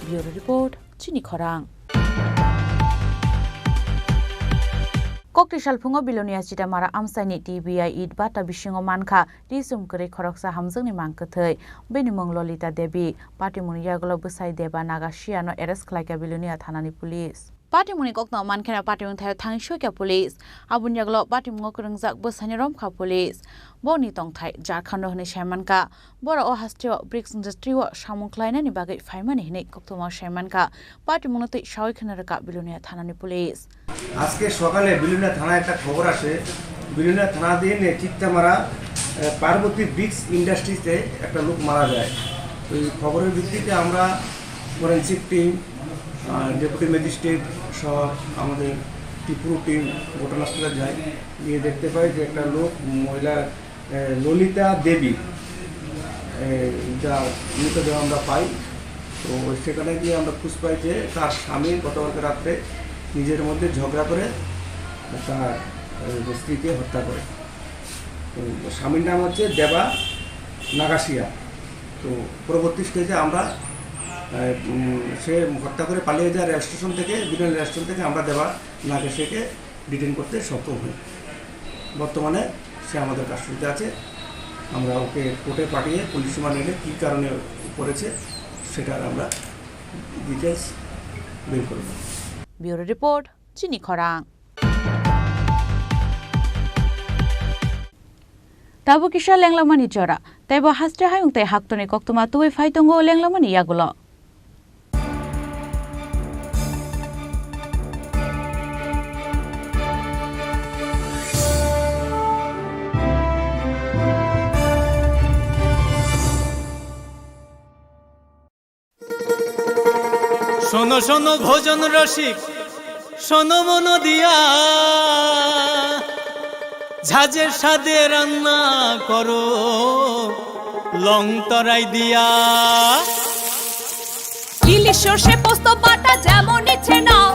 Bureau report, chini khorang. Kokti salphungo Bilonia Chitamara amchaini T B I it bata bisingo mankha twi chum kwrwi khoroksa hamjakni mang kwthwi. Bini mung Lolita Devi. Patimungni yagulo bwsai Deba Nagasia no arrest khlaikha Bilonia thanani police. Patimungni kokno mankheno patimung thaio thangwi soikha police. Aboni yagulo patimungo kwrwngjak bwsaino romkha police. Boni tongthai Jharkhando hwnwi saimankha. Borok o hasteo bricks industry o samung khlainani bagwi phaimani hwnwi koktwma saimankha. Patimungno twi sawi kheno rwkha Bilonia thanani police. আজকে সকালে বিলোনিয়া থানায় একটা খবর আসে, বিলোনিয়া থানাধীন চিত্তামারা, আহ, পার্বতী ব্রিক্স ইন্ডাস্ট্রিতে একটা লোক মারা যায়। তো এই খবরের ভিত্তিতে আমরা ফরেন্সিক টিম, আহ, ডেপুটি ম্যাজিস্ট্রেট সহ আমাদের ত্রিপুরা টিম ঘটনাস্থলে যাই, গিয়ে দেখতে পাই যে একটা লোক, মহিলা, আহ, ললিতা দেবী, আহ, যা মৃতদেহ আমরা পাই। তো সেখানে গিয়ে আমরা খোঁজ পাই যে তার স্বামী গতকালকে রাত্রে নিজের মধ্যে ঝগড়া করে তার, আহ, স্ত্রীকে হত্যা করে। স্বামীর নাম হচ্ছে দেবা নাগাশিয়া। তো পরবর্তী স্টেজে আমরা, আহ, উম, সে হত্যা করে পালিয়ে যায় রেল স্টেশন থেকে, বিনা রেল স্টেশন থেকে আমরা দেবা নাগাশিয়াকে ডিটেইন করতে সক্ষম হই। বর্তমানে সে আমাদের কাস্টডিতে আছে। আমরা ওকে কোর্টে পাঠিয়ে পুলিশ রিমান্ড নিলে কী কারণে করেছে, সেটার আমরা ডিটেলস বের করব। Bureau report, Chini Khorang. Tabuk kisa lenglamani jora, teibo haste hayung tei haktorni koktwma tubui phai tongo lenglamani yagulo. শোনো শোনো ভোজন রসিক, শোনো মন দিয়া, ঝাঁঝে স্বাদে রান্না করো লং তরাই দিয়া। ইলিশ সর্ষে পোস্ত বাটা যেমন ইচ্ছে নাও,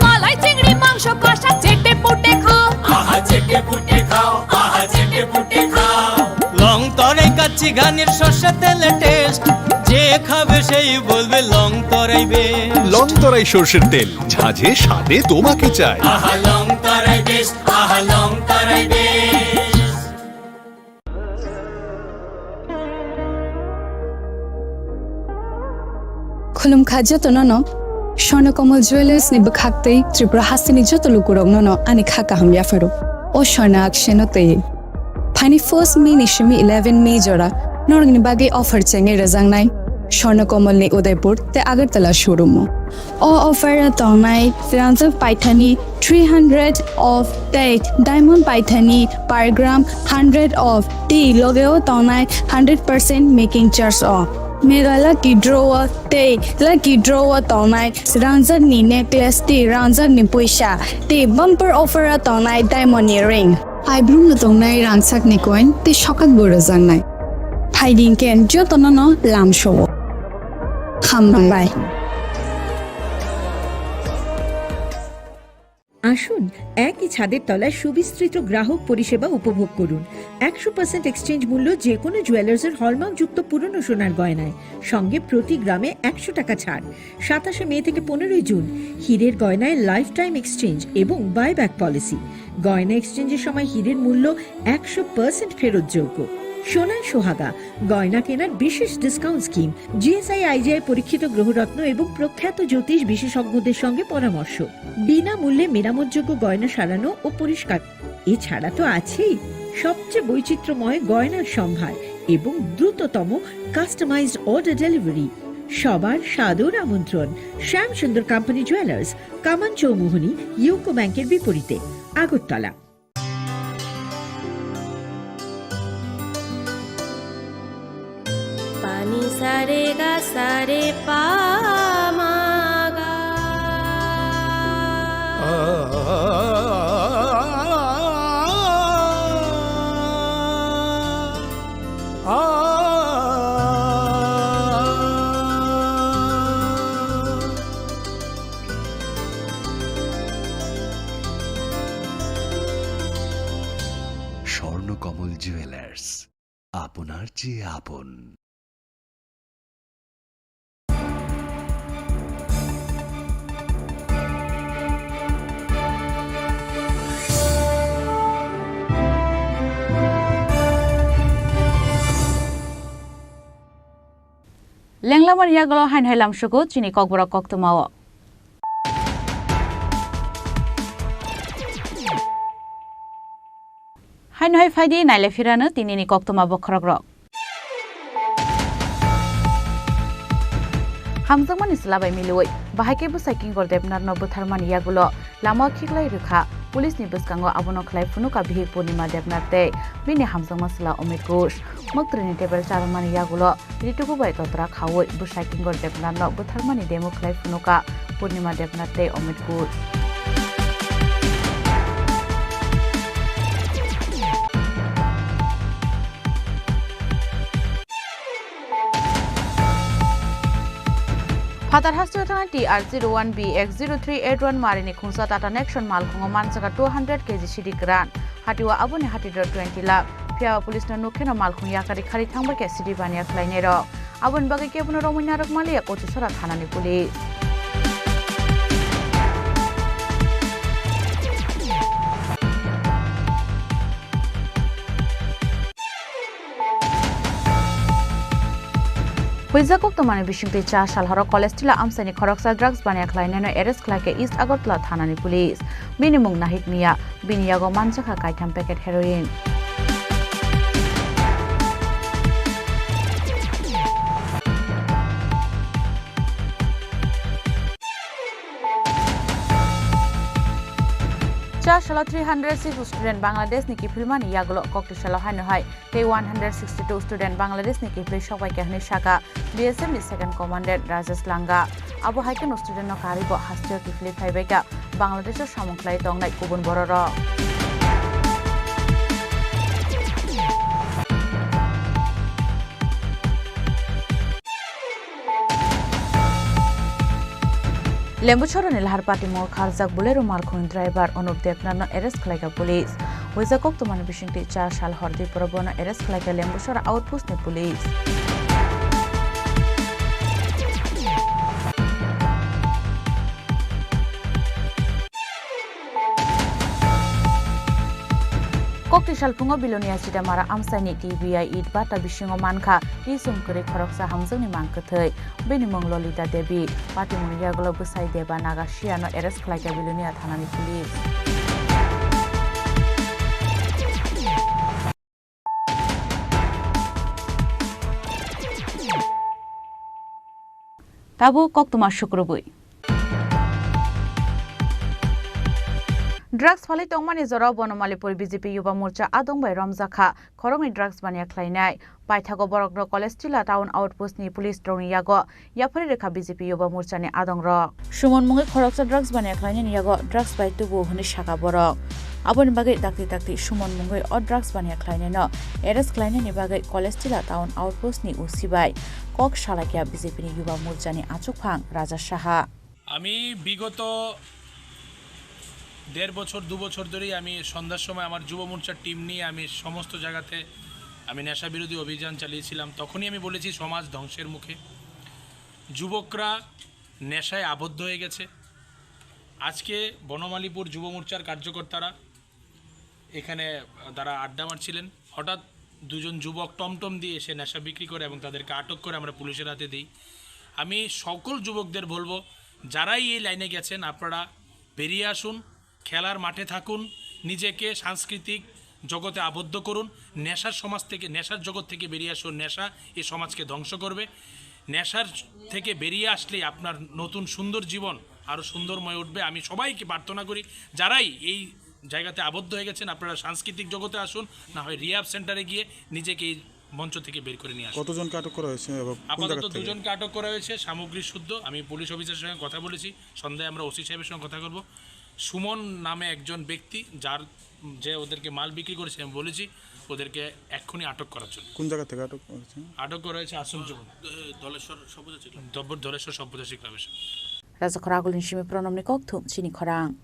মালাই চিংড়ি মাংস কষা চেটে পুটে খাও। আহা চেটে পুটে খাও, আহা চেটে পুটে খাও। লং তরাই কাচ্চি ঘানির সর্ষে তেলে টেস্ট, যে খাবে সেই বলবে লং তরাই বেস্ট। লং তরাই সর্ষের তেল, ঝাঁঝে স্বাদে তোমাকে চাই। আহা লং তরাই বেস্ট, আহা লং তরাই best. Khulumkha jotono no Swarna Kamal Jewellers ni bwkhak tei Tripura hasteni joto lukurokno no ani kha kaham yapharo. O Swarna Auction o twi. Phaini first May ni simi eleven May jora norokni bagwi offer chengwi rwjaknai Swarna Kamal ni Udaipur tei Agartala showroom o. O offer o tongnai rangjak paithani three hundred of tei diamond paithani per gram hundred of tei loge o tongnai hundred percent making charge o. Mega lucky draw o tei lucky draw o tongnai rangjak ni necklace tei rangjak ni puisa tei bumper offer o tongnai diamond ni ring. Paibrumno tongnai rangchakni coin tei sokakbo rwjaknai. Phaidi hinkhe jotono no lamsao. Hambai. আসুন, একই ছাদের তলায় সুবিস্তৃত গ্রাহক পরিষেবা উপভোগ করুন। একশো পার্সেন্ট এক্সচেঞ্জ মূল্য যে কোনো জুয়েলার্সের হলমার্কযুক্ত পুরনো সোনার গয়নায়, সঙ্গে প্রতি গ্রামে একশো টাকা ছাড়। সাতাশে মে থেকে পনেরোই জুন, হীরের গয়নায় লাইফ টাইম এক্সচেঞ্জ এবং বাইব্যাক পলিসি। গয়না এক্সচেঞ্জের সময় হীরের মূল্য একশো পার্সেন্ট ফেরতযোগ্য। সোনায় সোহাগা, গয়না কেনার বিশেষ ডিসকাউন্ট স্কিম, জিএসআই আইজিআই পরীক্ষিত গ্রহরত্ন এবং প্রখ্যাত জ্যোতিষ বিশেষজ্ঞদের সঙ্গে পরামর্শ। বিনামূল্যে মেরামতযোগ্য গয়না সারানো ও পরিষ্কার। এছাড়া তো আছেই সবচেয়ে বৈচিত্র্যময় গয়নার সম্ভার এবং দ্রুততম কাস্টমাইজড অর্ডার ডেলিভারি। সবার সাদর আমন্ত্রণ শ্যাম সুন্দর কোম্পানি জুয়েলার্স, কামান চৌমুহনী, ইউকো ব্যাংকের বিপরীতে, Agartala. Pani sa re ga sa re pa ma ga. Swarnakamal jewellers, আপনার চেয়ে আপন। Lenglamani yagulo haino hai lamsugo chini kokborok koktwmao. Haino hai phaidi nailai phirano tinini koktwma bokhorokrok. Hamjakmani chwla bai miliwi bahai khe bwsai Kingor Debnathno bwtharmani yagulo lama khiklai rwkha. Police ni bwskango abono khlai phunukha bihik Purnima Debnath tei bini hamjakma chwla Omit Ghosh. Mwktwini tebel charwmani yagulo ritugu bai totra khaui bwsai Kingor Debnathno bwtharmani demo khlai phunukha Purnima Debnath tei Omit Ghosh. Phatar hasteo thangna T R zero one B X zero three eight one marini khungsa Tata Nexon malkhungo manjaka two hundred K G sidi kwran. Hatio aboni hatidor twenty lakh. Phiya police no nuk kheno malkhung yakarwi kharwi thangbai khe sidi baniya khlainai rok. Aboni bagwi kebono romwi narwk maliya Kochisora thanani police. Huijak koktwmani bisingtwi cha sal horo college tila amchaini khoroksa drugs baniya khlainaino arrest khlaikha East Agartala thanani police. Bini mung Nahik Miya, bini yago manjakha kaitham packet heroin. Cha salo three hundred six student Bangladesh ni kiphilmani yagulo kokti salo haino hai tei one hundred sixty two student Bangladesh ni kiphilwi sokbaikha hwnwi sakha B S F ni second commandant Rajesh Langa. Abo hai kheno student no karwi bo hasteo kiphilwi phaibaikha Bangladesh o samung khlai tongnai kubun bororok. Lembuchorani lahar patimungo kharjak Bolero malkhungni driver Anup Debnathno arrest khlaikha police. Huijak koktwmani bisingtwi cha sal hor diporo bono arrest khlaikha Lembuchora outpost ni police. Kokti salphungo Bilonia Sitamara amchaini T B I it bata bisingo mankha twi chum kwrwi khoroksa hamjakni mang kwthwi. Bini mung Lolita Devi. Patimungni yagulo bwsai Deba Naga Siano arrest khlaikha Bilonia thanani police. Tabuk koktwma sukrubwi. Drugs phalwi tongmani jorao Bonomalipur B J P Yuba Morcha adong bai romjakha. Khoroknwi drugs baniya khlainai. Paithago borokno College Tila Town Outpost ni police rokni yago yaphari rwkha B J P Yuba Morcha ni adong rok. Suman mungwi khoroksa drugs baniya khlainani yago drugs bai tubu hwnwi sakha borok. Aboni bagwi dakti dakti suman mungwi o drugs baniya khlainaino arrest khlainani bagwi College Tila Town Outpost ni O C bai kok salaikha B J P ni Yuba Morcha ni achukphang Raja Saha. আমি বিগত দেড় বছর, দু বছর ধরেই আমি সন্ধ্যার সময় আমার যুব মোর্চার টিম নিয়ে আমি সমস্ত জায়গাতে আমি নেশা বিরোধী অভিযান চালিয়েছিলাম। তখনই আমি বলেছি, সমাজ ধ্বংসের মুখে, যুবকরা নেশায় আবদ্ধ হয়ে গেছে। আজকে বনমালীপুর যুব মোর্চার কার্যকর্তারা এখানে তারা আড্ডা মারছিলেন। হঠাৎ দুজন যুবক টমটম দিয়ে এসে নেশা বিক্রি করে এবং তাদেরকে আটক করে আমরা পুলিশের হাতে দিই। আমি সকল যুবকদের বলবো, যারাই এই লাইনে গেছেন, আপনারা বেরিয়ে আসুন, খেলার মাঠে থাকুন, নিজেকে সাংস্কৃতিক জগতে আবদ্ধ করুন। নেশার সমাজ থেকে, নেশার জগৎ থেকে বেরিয়ে আসুন। নেশা এই সমাজকে ধ্বংস করবে। নেশার থেকে বেরিয়ে আসলেই আপনার নতুন সুন্দর জীবন আরও সুন্দরময় উঠবে। আমি সবাইকে প্রার্থনা করি, যারাই এই জায়গাতে আবদ্ধ হয়ে গেছেন, আপনারা সাংস্কৃতিক জগতে আসুন, না হয় রিহ্যাব সেন্টারে গিয়ে নিজেকে এই মঞ্চ থেকে বের করে নিয়ে আসুন। কতজনকে আটক করা হয়েছে এবং কোন জায়গা আপাতত থেকে? দুজনকে আটক করা হয়েছে, সামগ্রী শুদ্ধ। আমি পুলিশ অফিসারের সঙ্গে কথা বলেছি, সন্ধ্যায় আমরা ওসি সাহেবের সঙ্গে কথা বলবো। সুমন নামে একজন ব্যক্তি, যার, যে ওদেরকে মাল বিক্রি করেছে, আমি বলেছি ওদেরকে এক্ষুনি আটক করার জন্য। কোন জায়গা থেকে আটক করেছে? আটক করা হয়েছে আশ্রম চৌমুহনী। ধলেশ্বর সব্যসাচী ক্লাব। ধব-, ধলেশ্বর সব্যসাচী ক্লাবের সামনে। Rajakhor agulni simi pronomni kokthum chini khorang.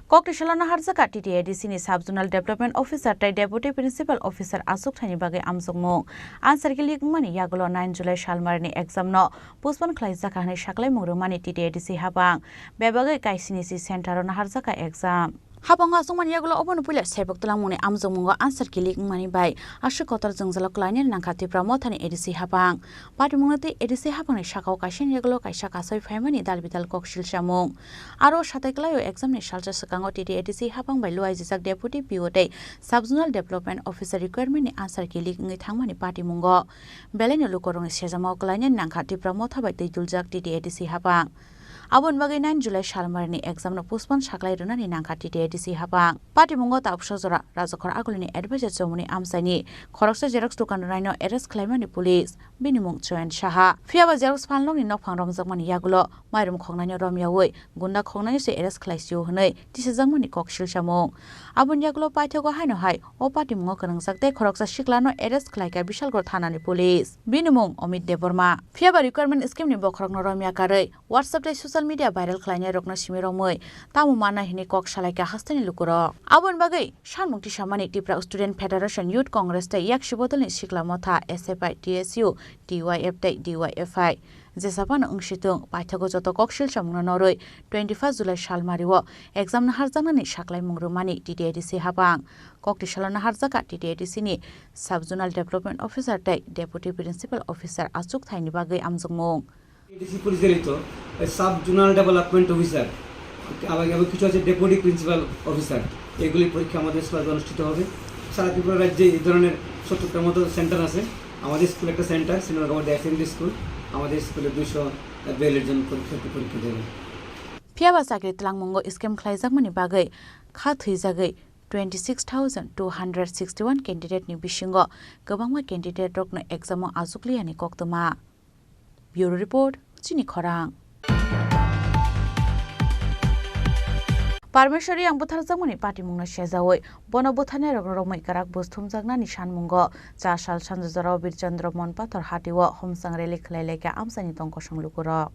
Kokti salo naharjaka T T A D C ni Sub Zonal Development Officer tei Deputy Principal Officer achukthani bagwi amjokmung. Answer key leak wngmani yagulo nine July salmarini exam no postpone khlaijakha hwnwi saklaimung rwmani T T A D C habang. Bebagwi kaisini si center o naharjaka exam. Habango achukmani yagulo obono puila sebok twlangmungni amjokmungo answer key leak wngmani bai aswk kotor jwngjalo klainani nangkha Tipra Mothani A D C habang. Patimungno tei A D C habangni sakao kaisani yagulo kaisa kasoi phaimani dal bidal kok silsamung. Aro satai kwlaio examni salsa swkango T T A D C habang bai luaijijak Deputy P O tei Sub Zonal Development Officer requirement ni answer key leak wngwi thangmani patimungo. Belaino lukurokni sejamao klainani nangkha Tipra Motha bai twi duljak T T A D C habang. Aboni bagwi nine July salmarini exam no postpone saklai rwnani nangkha T T A D C habang. Patimungo tabuksa jora Rajakhor agulini advisor chomoni amchaini khoroksa xerox dokan rwnaino arrest khlaimani police. Bini mung Choyan Saha. Phiyaba xerox phalnokni nokphang romjakmani yagulo mairum khoknaino romyaui gunda khoknaino se arrest khlaisio hwnwi tisajakmani kok silsamung. Aboni yagulo paithago haino hai o patimungo kwrwngjak tei khoroksa siklano arrest khlaikha Bishalgarh thanani police. Bini mung Amit Debbarma. Phiyaba requirement scheme ni bokhorokno romya karwi WhatsApp tei social social media viral khlainairokno simi romwi tamo manna hwnwi kok salaikha hasteni lukurok. Aboni bagwi sanmung tisamani Tipra Student Federation, Youth Congress tei Yaksi Bodolni Sikla Motha, S F I, T S U, T Y F tei D Y F I. Jesa phano wngsitung, paithago joto koksil samungno norwi twenty-first July salmario exam naharjaknani saklaimung rwmani T T A D C habang. Kokti salo naharjakha T T A D C ni Sub Zonal Development Officer tei Deputy Principal Officer achuk thaini bagwi amjokmung. A D C পরিচালিত sub zonal development officer এবং এবং কিছু আছে deputy principal officer, এগুলি পরীক্ষা আমাদের স্কুলে অনুষ্ঠিত হবে। সারা ত্রিপুরা রাজ্যে এই ধরনের সত্তরটার মতো সেন্টার আছে। আমাদের স্কুল একটা centre, senior government assembly school, আমাদের স্কুলে দুইশো বিয়াল্লিশ জন পরীক্ষার্থী পরীক্ষা দেবে। Phiya ba chakri twlangmungo scam khlaijakmani bagwi kha thwijagwi twenty six thousand two hundred sixty one candidate ni bisingo kwbangma candidate rokno exam o achukliyani koktwma. Bureau Report, Chini Khorang. Parmeshwari ang bwtharjakmani patimungno sejaui bono bwtharnairokno romwi kwrak buj thumjaknani sanmungo cha sal sanjajorao Birchandra Mon Pathor hatio homsang rally khlai laikha amchaini tong kosong lukurok.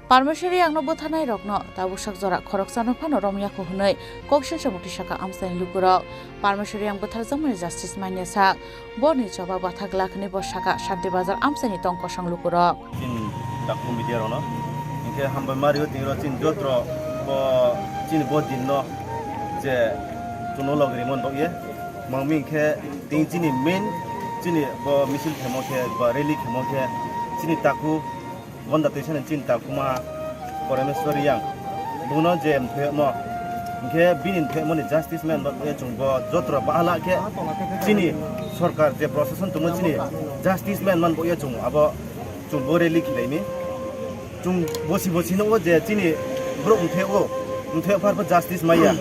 Parmeshwari angno bwtharnairokno tabuksak jora khoroksano phano romyakho hwnwi koksil samung tisakha amchaini lukurok. Parmeshwari ang bwtharjakmani justice manya sak. Borni choba bathak lakhni bo saka Shanti Bazar amchaini tong kosong lukurok. Chini takhu media rokno hinkhe hambai mario tini ro chini jotro bo chini bo dinno je chuno logrimon bokye mangmi hinkhe tini chini main chini bo misil khemo khe ba rally khemo khe chini takhu Gonda twi sani chini takuma Poromeswar Yang. Buno je mthuyamo. Hinkhe bini mthuyamoni justice man bagwi chwng bo jotra bahala khe chini sorkar je prosason tongmo chini justice man man bagwi chwng abo chwng bo rally khilaini. Chwng bosi bosi no je chini borok mthuyamo. Mthuyapharbo justice maya.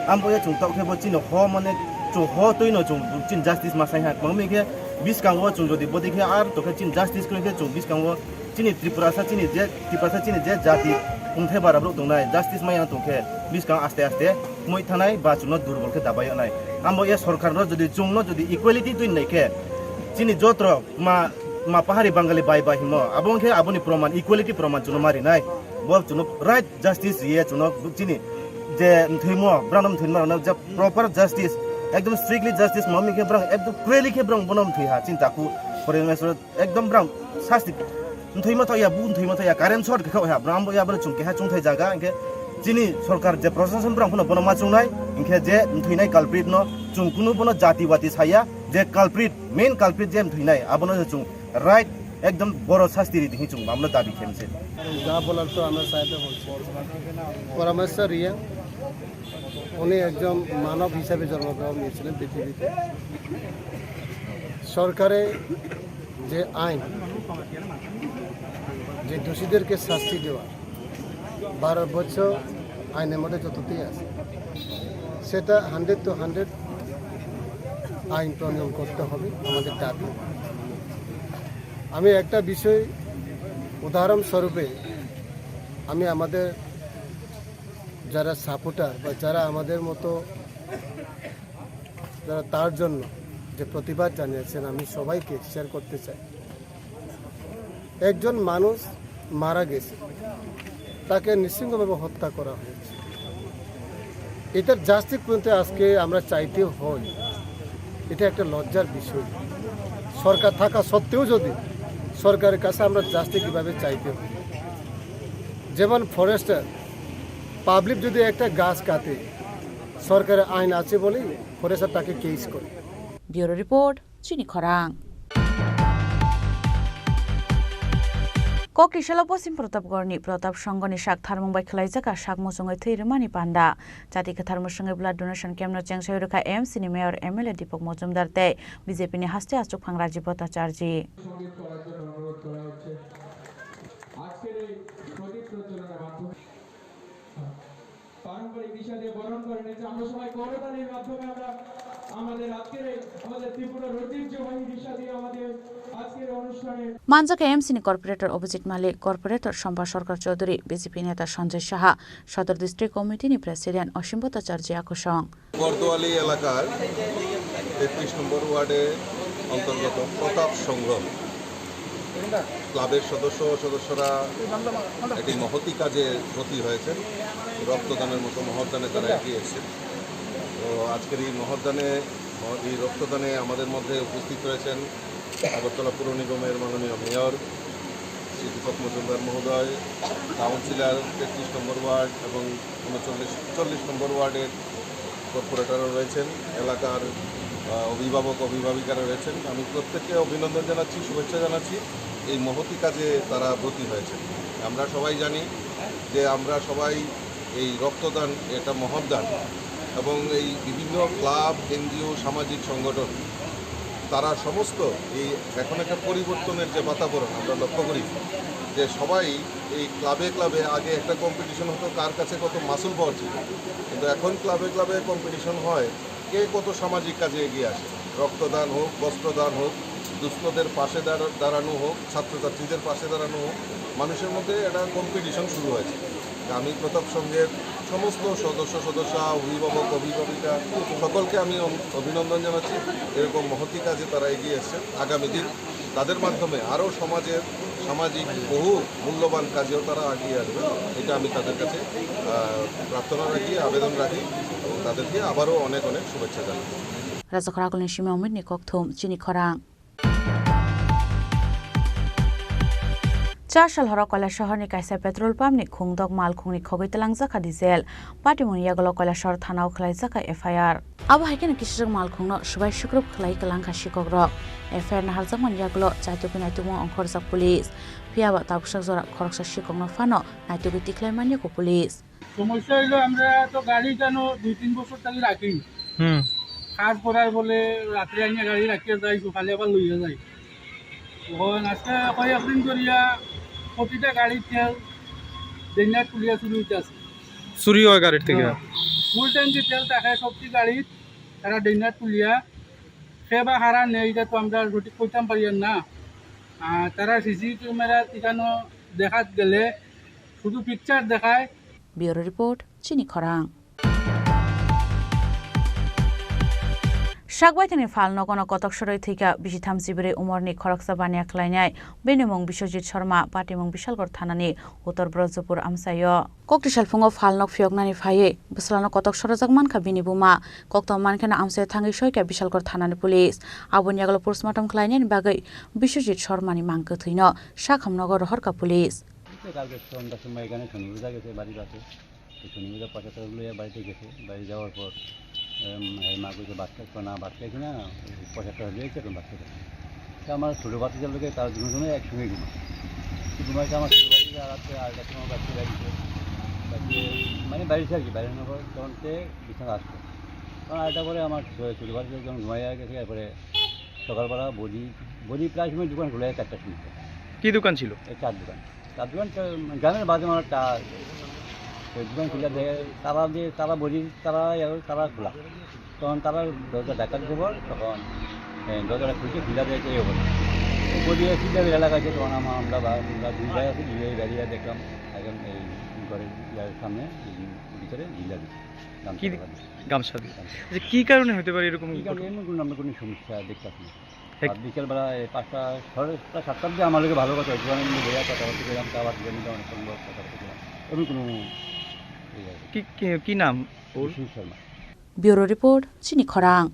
Ambo ya chwng tok khe bo chini ho mane chwng ho twi no chwng chini justice ma sai ha. Mangmi khe biskango chwng jodi bodi khe ar to khe chini justice khe chwng biskango Chini Tripurasa chini je, Tiprasa chini je jati wngthai bara borok tongnai, justice maya tongkhe, biskang aste aste moi thanai ba chwngno durbol khe dabai onai. Ambo e sorkarno jodi chwngno jodi equality twi nai khe, chini jotro ma, ma pahari Bangali bai bai himo, abo wngkhe aboni proman, equality proman chwngno ma rinai. Bo chwngno right justice riye chwngno chini je mthwimo, brano mthwima rano je proper justice, ekdom strictly justice ma wngkhe brang ekdom clearly khe brang bono mthwi ha chini taku Prime Minister. Ekdom brang sasti mthwima thok ya, bu mthwima thok ya, current short khe thok ya, brang bo ya, brang chwng keha chwngthai jaga, hinkhe chini sorkar je prosason brang phano bono ma chwngnai, hinkhe je mthwinai culprit no chwng kunu bono jati wati saya, je culprit, main culprit je mthwinai, abono chwng right ekdom boro sasti ri di hin chwng abono dabi khe mse. যা বলার তো আমরা সাহেবরা বলছি। পরামর্শ রিয়া, উনি একজন মানব হিসাবে জন্মগ্রহণ নিয়েছিলেন পৃথিবীতে। সরকারের যে আইন, যে দোষীদেরকে শাস্তি দেওয়া, ভারতবর্ষ আইনের মধ্যে যতটি আছে, সেটা হান্ড্রেড টু হান্ড্রেড আইন প্রণয়ন করতে হবে আমাদের দাবি। আমি একটা বিষয় উদাহরণস্বরূপে আমি আমাদের যারা সাপোর্টার বা যারা আমাদের মতো যারা তার জন্য যে প্রতিবাদ জানিয়েছেন, আমি সবাইকে শেয়ার করতে চাই। একজন মানুষ মারা গেছে, তাকে নৃশংসভাবে হত্যা করা হয়েছে। এটার জাস্টিস পর্যন্ত আজকে আমরা চাইতে হয়, এটা একটা লজ্জার বিষয়। সরকার থাকা সত্ত্বেও যদি সরকারের কাছে আমরা জাস্টিস কীভাবে চাইতে হয়, যেমন ফরেস্টার, পাবলিক যদি একটা গাছ কাটে, সরকারের আইন আছে বলেই ফরেস্টার তাকে কেস করে। Bureau Report, Chini Khorang. Kokri salo Poschim Pratapgarhni Pratap Songhoni sak tharmung bai khwlaijak a sak muchungwi thwi rwmani panda. Chati kwthar mwswngwi blood donation camp no chengsai rwkha M C ni Mayor M L A Deepak Majumdar tei B J P ni haste achukphang Rajiv Bhattacharjee. সঙ্গে করার জন্য অনুরোধ করা হচ্ছে। আজকের এই প্রদীপ প্রজ্বলনের মাধ্যমে পারম্পরিক দিশা দিয়ে বরণ করে নিচ্ছে। আমরা সবাই করতালির মাধ্যমে আমরা আমাদের আজকের এই, আমাদের ত্রিপুরার ঐতিহ্যবাহী রিশাদি আমাদের আজকের অনুষ্ঠানে Manjak M C ni corporator Abhijit Malik, corporator Somba Sarkar Chaudhury, B J P neta Sanjay Saha, Sodor District Committee ni President Osim Bhattacharjee Akosong. Bordowali এলাকার তেত্রিশ নম্বর ওয়ার্ডের অন্তর্গত প্রতাপ সংঘ ক্লাবের সদস্য ও সদস্যরা একটি মহতী কাজে ব্রতী হয়েছেন। রক্তদানের মতো মহৎ দানে তারা এগিয়ে এসেছেন। তো আজকের এই মহৎ দানে, এই রক্তদানে আমাদের মধ্যে উপস্থিত রয়েছেন আগরতলা পৌর নিগমের মাননীয় মেয়র শ্রী দীপক মজুমদার মহোদয়, কাউন্সিলর তেত্রিশ নম্বর ওয়ার্ড এবং ঊনচল্লিশ, চল্লিশ নম্বর ওয়ার্ডের কর্পোরেটরও রয়েছেন, এলাকার, আহ, অভিভাবক অভিভাবিকারা রয়েছেন। আমি প্রত্যেককে অভিনন্দন জানাচ্ছি, শুভেচ্ছা জানাচ্ছি। এই মহতী কাজে তারা ব্রতী হয়েছেন। আমরা সবাই জানি যে আমরা সবাই এই রক্তদান এটা মহৎ দান এবং এই বিভিন্ন ক্লাব, এনজিও, সামাজিক সংগঠন তারা সমস্ত এই এখন একটা পরিবর্তনের যে বাতাবরণ আমরা লক্ষ্য করি যে সবাই এই ক্লাবে ক্লাবে আগে একটা কম্পিটিশন হতো কার কাছে কত মাসুল পাওয়া ছিল, কিন্তু এখন ক্লাবে ক্লাবে কম্পিটিশন হয় কে কত সামাজিক কাজে এগিয়ে আসে। রক্তদান হোক, বস্ত্রদান হোক, দুস্থদের পাশে দাঁড়া-, দাঁড়ানো হোক, ছাত্রছাত্রীদের পাশে দাঁড়ানো হোক, মানুষের মধ্যে একটা কম্পিটিশন শুরু হয়েছে। তা আমি প্রতাপ সংঘের সমস্ত সদস্য সদস্যা, অভিভাবক অভিভাবিকা সকলকে আমি অন-, অভিনন্দন জানাচ্ছি। এরকম মহতী কাজে তারা এগিয়ে এসছেন। আগামী দিন তাদের মাধ্যমে আরও সমাজের সামাজিক বহু মূল্যবান কাজেও তারা এগিয়ে আসবেন, এটা আমি তাদের কাছে, আহ, প্রার্থনা রাখি, আবেদন রাখি এবং তাদেরকে আবারও অনেক অনেক শুভেচ্ছা জানাই। Rajakhor Akulni Simi Omit ni kokthum chini khorang. Chasal horo Kailasahar ni kaisa petrol pump ni khungdok malkhung ni khogwi twlangjak kha diesel. Patimung yagulo Kailasahar thana o khwlaijak kha F I R. Abo hai kheno kisijak malkhungno swbai swkrup khwlai kwlang kha sikhok rok. F I R naharjakmani yagulo chaitugwi naitukmung ongkhorjak police. Phiyaba tabuksa jora khoroksa sikhokno phano naitugwi tikhlai manya kho police. সমস্যা হইলো, আমরা তো গাড়ি কেন দুই তিন বছর থাকি রাখি। হুম। খাস করার বলে রাত্রে আনিয়া গাড়ি রাখিয়া যাই, সকালে আবার লইয়া যাই। এখন আজকে কয়েকদিন ধরিয়া প্রতিটা গাড়ির তেল ডেঙ্গা তুলিয়া চুরি হইতে আছে। চুরি হয় গাড়ির থেকে? হ্যাঁ। ফুল ট্যাঙ্কি তেল থাকে সবটি গাড়ির, তারা ডেঙ্গা তুলিয়া। সে বা হারা নেই, এটা তো আমরা সঠিক কইতাম পারি আর না। আর তারা সিসি ক্যামেরা এখানে দেখাত গেলে শুধু পিকচার দেখায়। Bureau Report, Chini Khorang. Sakbaithani phalnogono kotok sorwi thwikha bisi thamchi bwrwi umorni khoroksa baniya khlainai. Bini mung Biswajit Sharma, patimung Bishalgarh thanani Uttor Brajapur amchaio. Kokti salphungo phalnok phiyoknani phaiwi bwslano kotok sorojak mankha bini buma. Koktom mankheno amchaio thangwi soikha Bishalgarh thanani police. Aboni yagulo postmortem khlainani bagwi Biswajit Sharmani mang kwthwino sakhamnogo rohorkha police. এই তো কালকে সন্ধ্যার সময় এখানে শনি পূজা গেছে বাড়ির পাশে। তো শনি পূজা পয়সা টয়সা লইয়া বাড়িতে গেছে। বাড়ি যাওয়ার পর, এম, এর মা কইছে, "ভাত খাচ্ছ না?" "ভাত খাইছি না, ওই পয়সা টয়সা লইয়া গেছে, এখন ভাত খাইতে হবে।" তো আমার ছোটো ভাতিজার লোকে তারা দুজনে একসঙ্গে ঘুমায়। তো ঘুমাইছে আমার ছোটো ভাতিজা রাত্রে আড়াইটার সময় বাড়িতে বেরিয়েছে। বাড়িতে, মানে, বাড়িতে আর কি, বাইরে না করে তখন সে বিছানা আসতো। তখন আড়াইটা পরে আমার ছো-, ছোটো ভাতিজা যখন ঘুমাইয়া গেছে, এরপরে সকালবেলা বৌদি, বৌদি প্রায় সময় দোকান খোলা হয় চারটার সময়। কি দোকান ছিল? এই চার দোকান। চার দোকান তো গ্রামের বাজে মানে চা, ওই দোকান খুলে দেয়, তালা দিয়ে, তালা বৌদি, তালা, ইয়ে, তালা খোলা। তখন তালা দরজা ধাক্কা দিতে বল, তখন, এ, দরজাটা খুলছে, খুলে দেয়, এই অবস্থা। তো বৌদি সিধা বেরিয়ে লাগাইছে, তখন আমা-, আমরা বা-, আমরা দুই ভাই আছি, দুই ভাই বেরিয়ে দেখলাম, একদম এই ঘরের ইয়ার সামনে, এই ভিতরে ঢিলা দিচ্ছে। কি দি-, গামছা দিয়ে। গামছা দিয়ে। যে কি কারণে হতে পারে এরকম কি কারণে? ঘটনা? এমন কোনো আমরা কোনো সমস্যা দেখতাম না। এক আর বিকেলবেলা এই পাঁচটা, সাড়ে, প্রায় সাতটার দিকে আমার লগে ভালো কথা হয়েছে। আমি বলে কথাবার্তা বললাম, খাবার দিয়ে নিলাম, অনেকক্ষণ বসে কথাবার্তা বললাম। এমন কোনো ইয়ে হয়নি। কি, কি, কি নাম ওর? বিশ্বজিৎ Sharma. Bureau Report, Chini Khorang.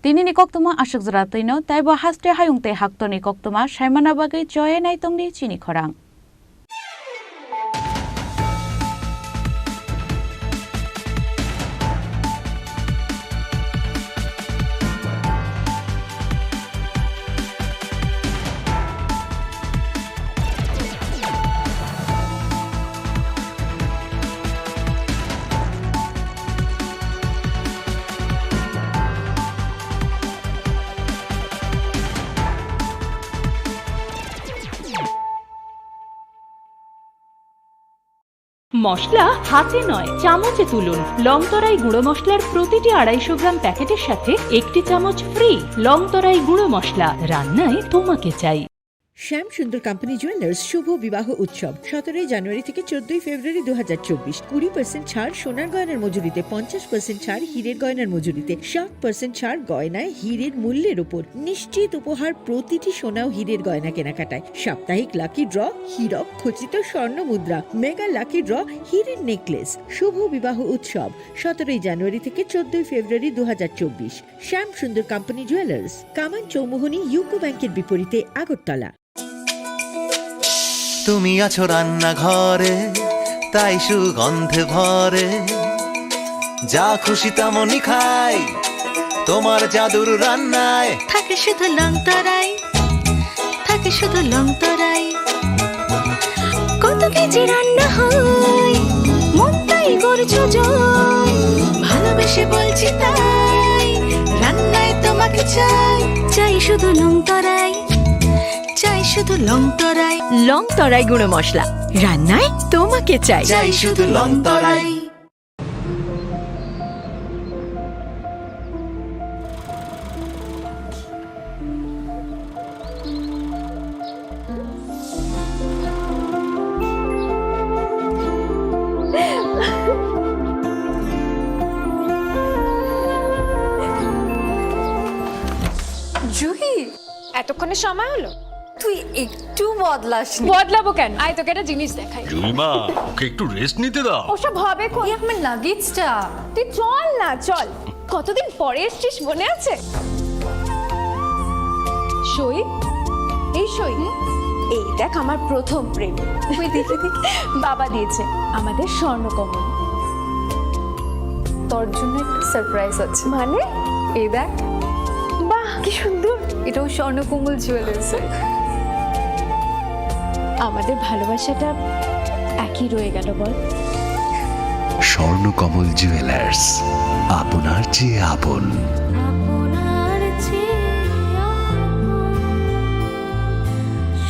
Tinini koktwma aswk jora twino, teibo haste hayung tei haktorni koktwma saimana bagwi choya nai tongdi Chini Khorang. মশলা হাতে নয়, চামচে তুলুন। লং তরাই গুঁড়ো মশলার প্রতিটি আড়াইশো গ্রাম প্যাকেটের সাথে একটি চামচ ফ্রি। লং তরাই গুঁড়ো মশলা, রান্নায় তোমাকে চাই। শ্যাম সুন্দর কোম্পানি জুয়েলার্স শুভ বিবাহ উৎসব সতেরোই জানুয়ারি থেকে চোদ্দই ফেব্রুয়ারি দু হাজার চব্বিশ। কুড়ি পার্সেন্ট ছাড় সোনার গয়নার মজুরিতে, পঞ্চাশ পার্সেন্ট ছাড় হীরের গয়নার মজুরিতে, সাত পার্সেন্ট ছাড় গয়নায় হীরের মূল্যের উপর। নিশ্চিত উপহার প্রতিটি সোনা ও হীরের গয়না কেনাকাটায়। সাপ্তাহিক লাকি ড্র, হীরক খচিত স্বর্ণ মুদ্রা, মেগা লাকি ড্র, হীরের নেকলেস। শুভ বিবাহ উৎসব সতেরোই জানুয়ারি থেকে চোদ্দই ফেব্রুয়ারি দু হাজার চব্বিশ। শ্যাম সুন্দর কোম্পানি জুয়েলার্স, কামান চৌমুহনী ইউকো ব্যাংকের বিপরীতে আগরতলা। তুমি আছো রান্নাঘরে, তাই সুগন্ধে ভরে। যা খুশি তেমনই খাই, তোমার জাদুর রান্নায়। থাকে শুধু লং তরাই, থাকে শুধু লং তরাই। কত কেজি রান্না হয়, মনটাই করছো জয়। ভালোবেসে বলছি তাই, রান্নায় তোমাকে চাই। চাই শুধু লং তরাই, চাই শুধু লং তরাই। লং তরাই গুঁড়ো মশলা, রান্নায় তোমাকে চাই। চাই শুধু লং তরাই। জুহি, এতক্ষণে সময় হলো? তুই একটু বদলাসনি। বদলাবো কেন? আয়, তোকে একটা জিনিস দেখাই। জুইমা, ওকে একটু রেস্ট নিতে দাও। ওসব হবে কোন? এই আমার লাগেজটা। তুই চল না, চল। কতদিন পরে এসছিস, মনে আছে? সই, এই সই। এই দেখ, আমার প্রথম প্রেম। ওই দেখি, দেখি। বাবা দিয়েছে, আমাদের স্বর্ণকমল। তোর জন্য একটা সারপ্রাইজ আছে। মানে? এই দেখ। বাহ, কি সুন্দর। এটাও স্বর্ণকমল জুয়েলার্সের। আমাদের ভালোবাসাটা একই রয়ে গেল, বল? স্বর্ণকমল জুয়েলার্স, আপনার চেয়ে আপন। আপনার চেয়ে আপন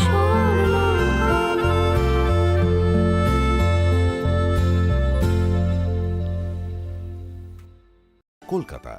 স্বর্ণকমল। কলকাতা।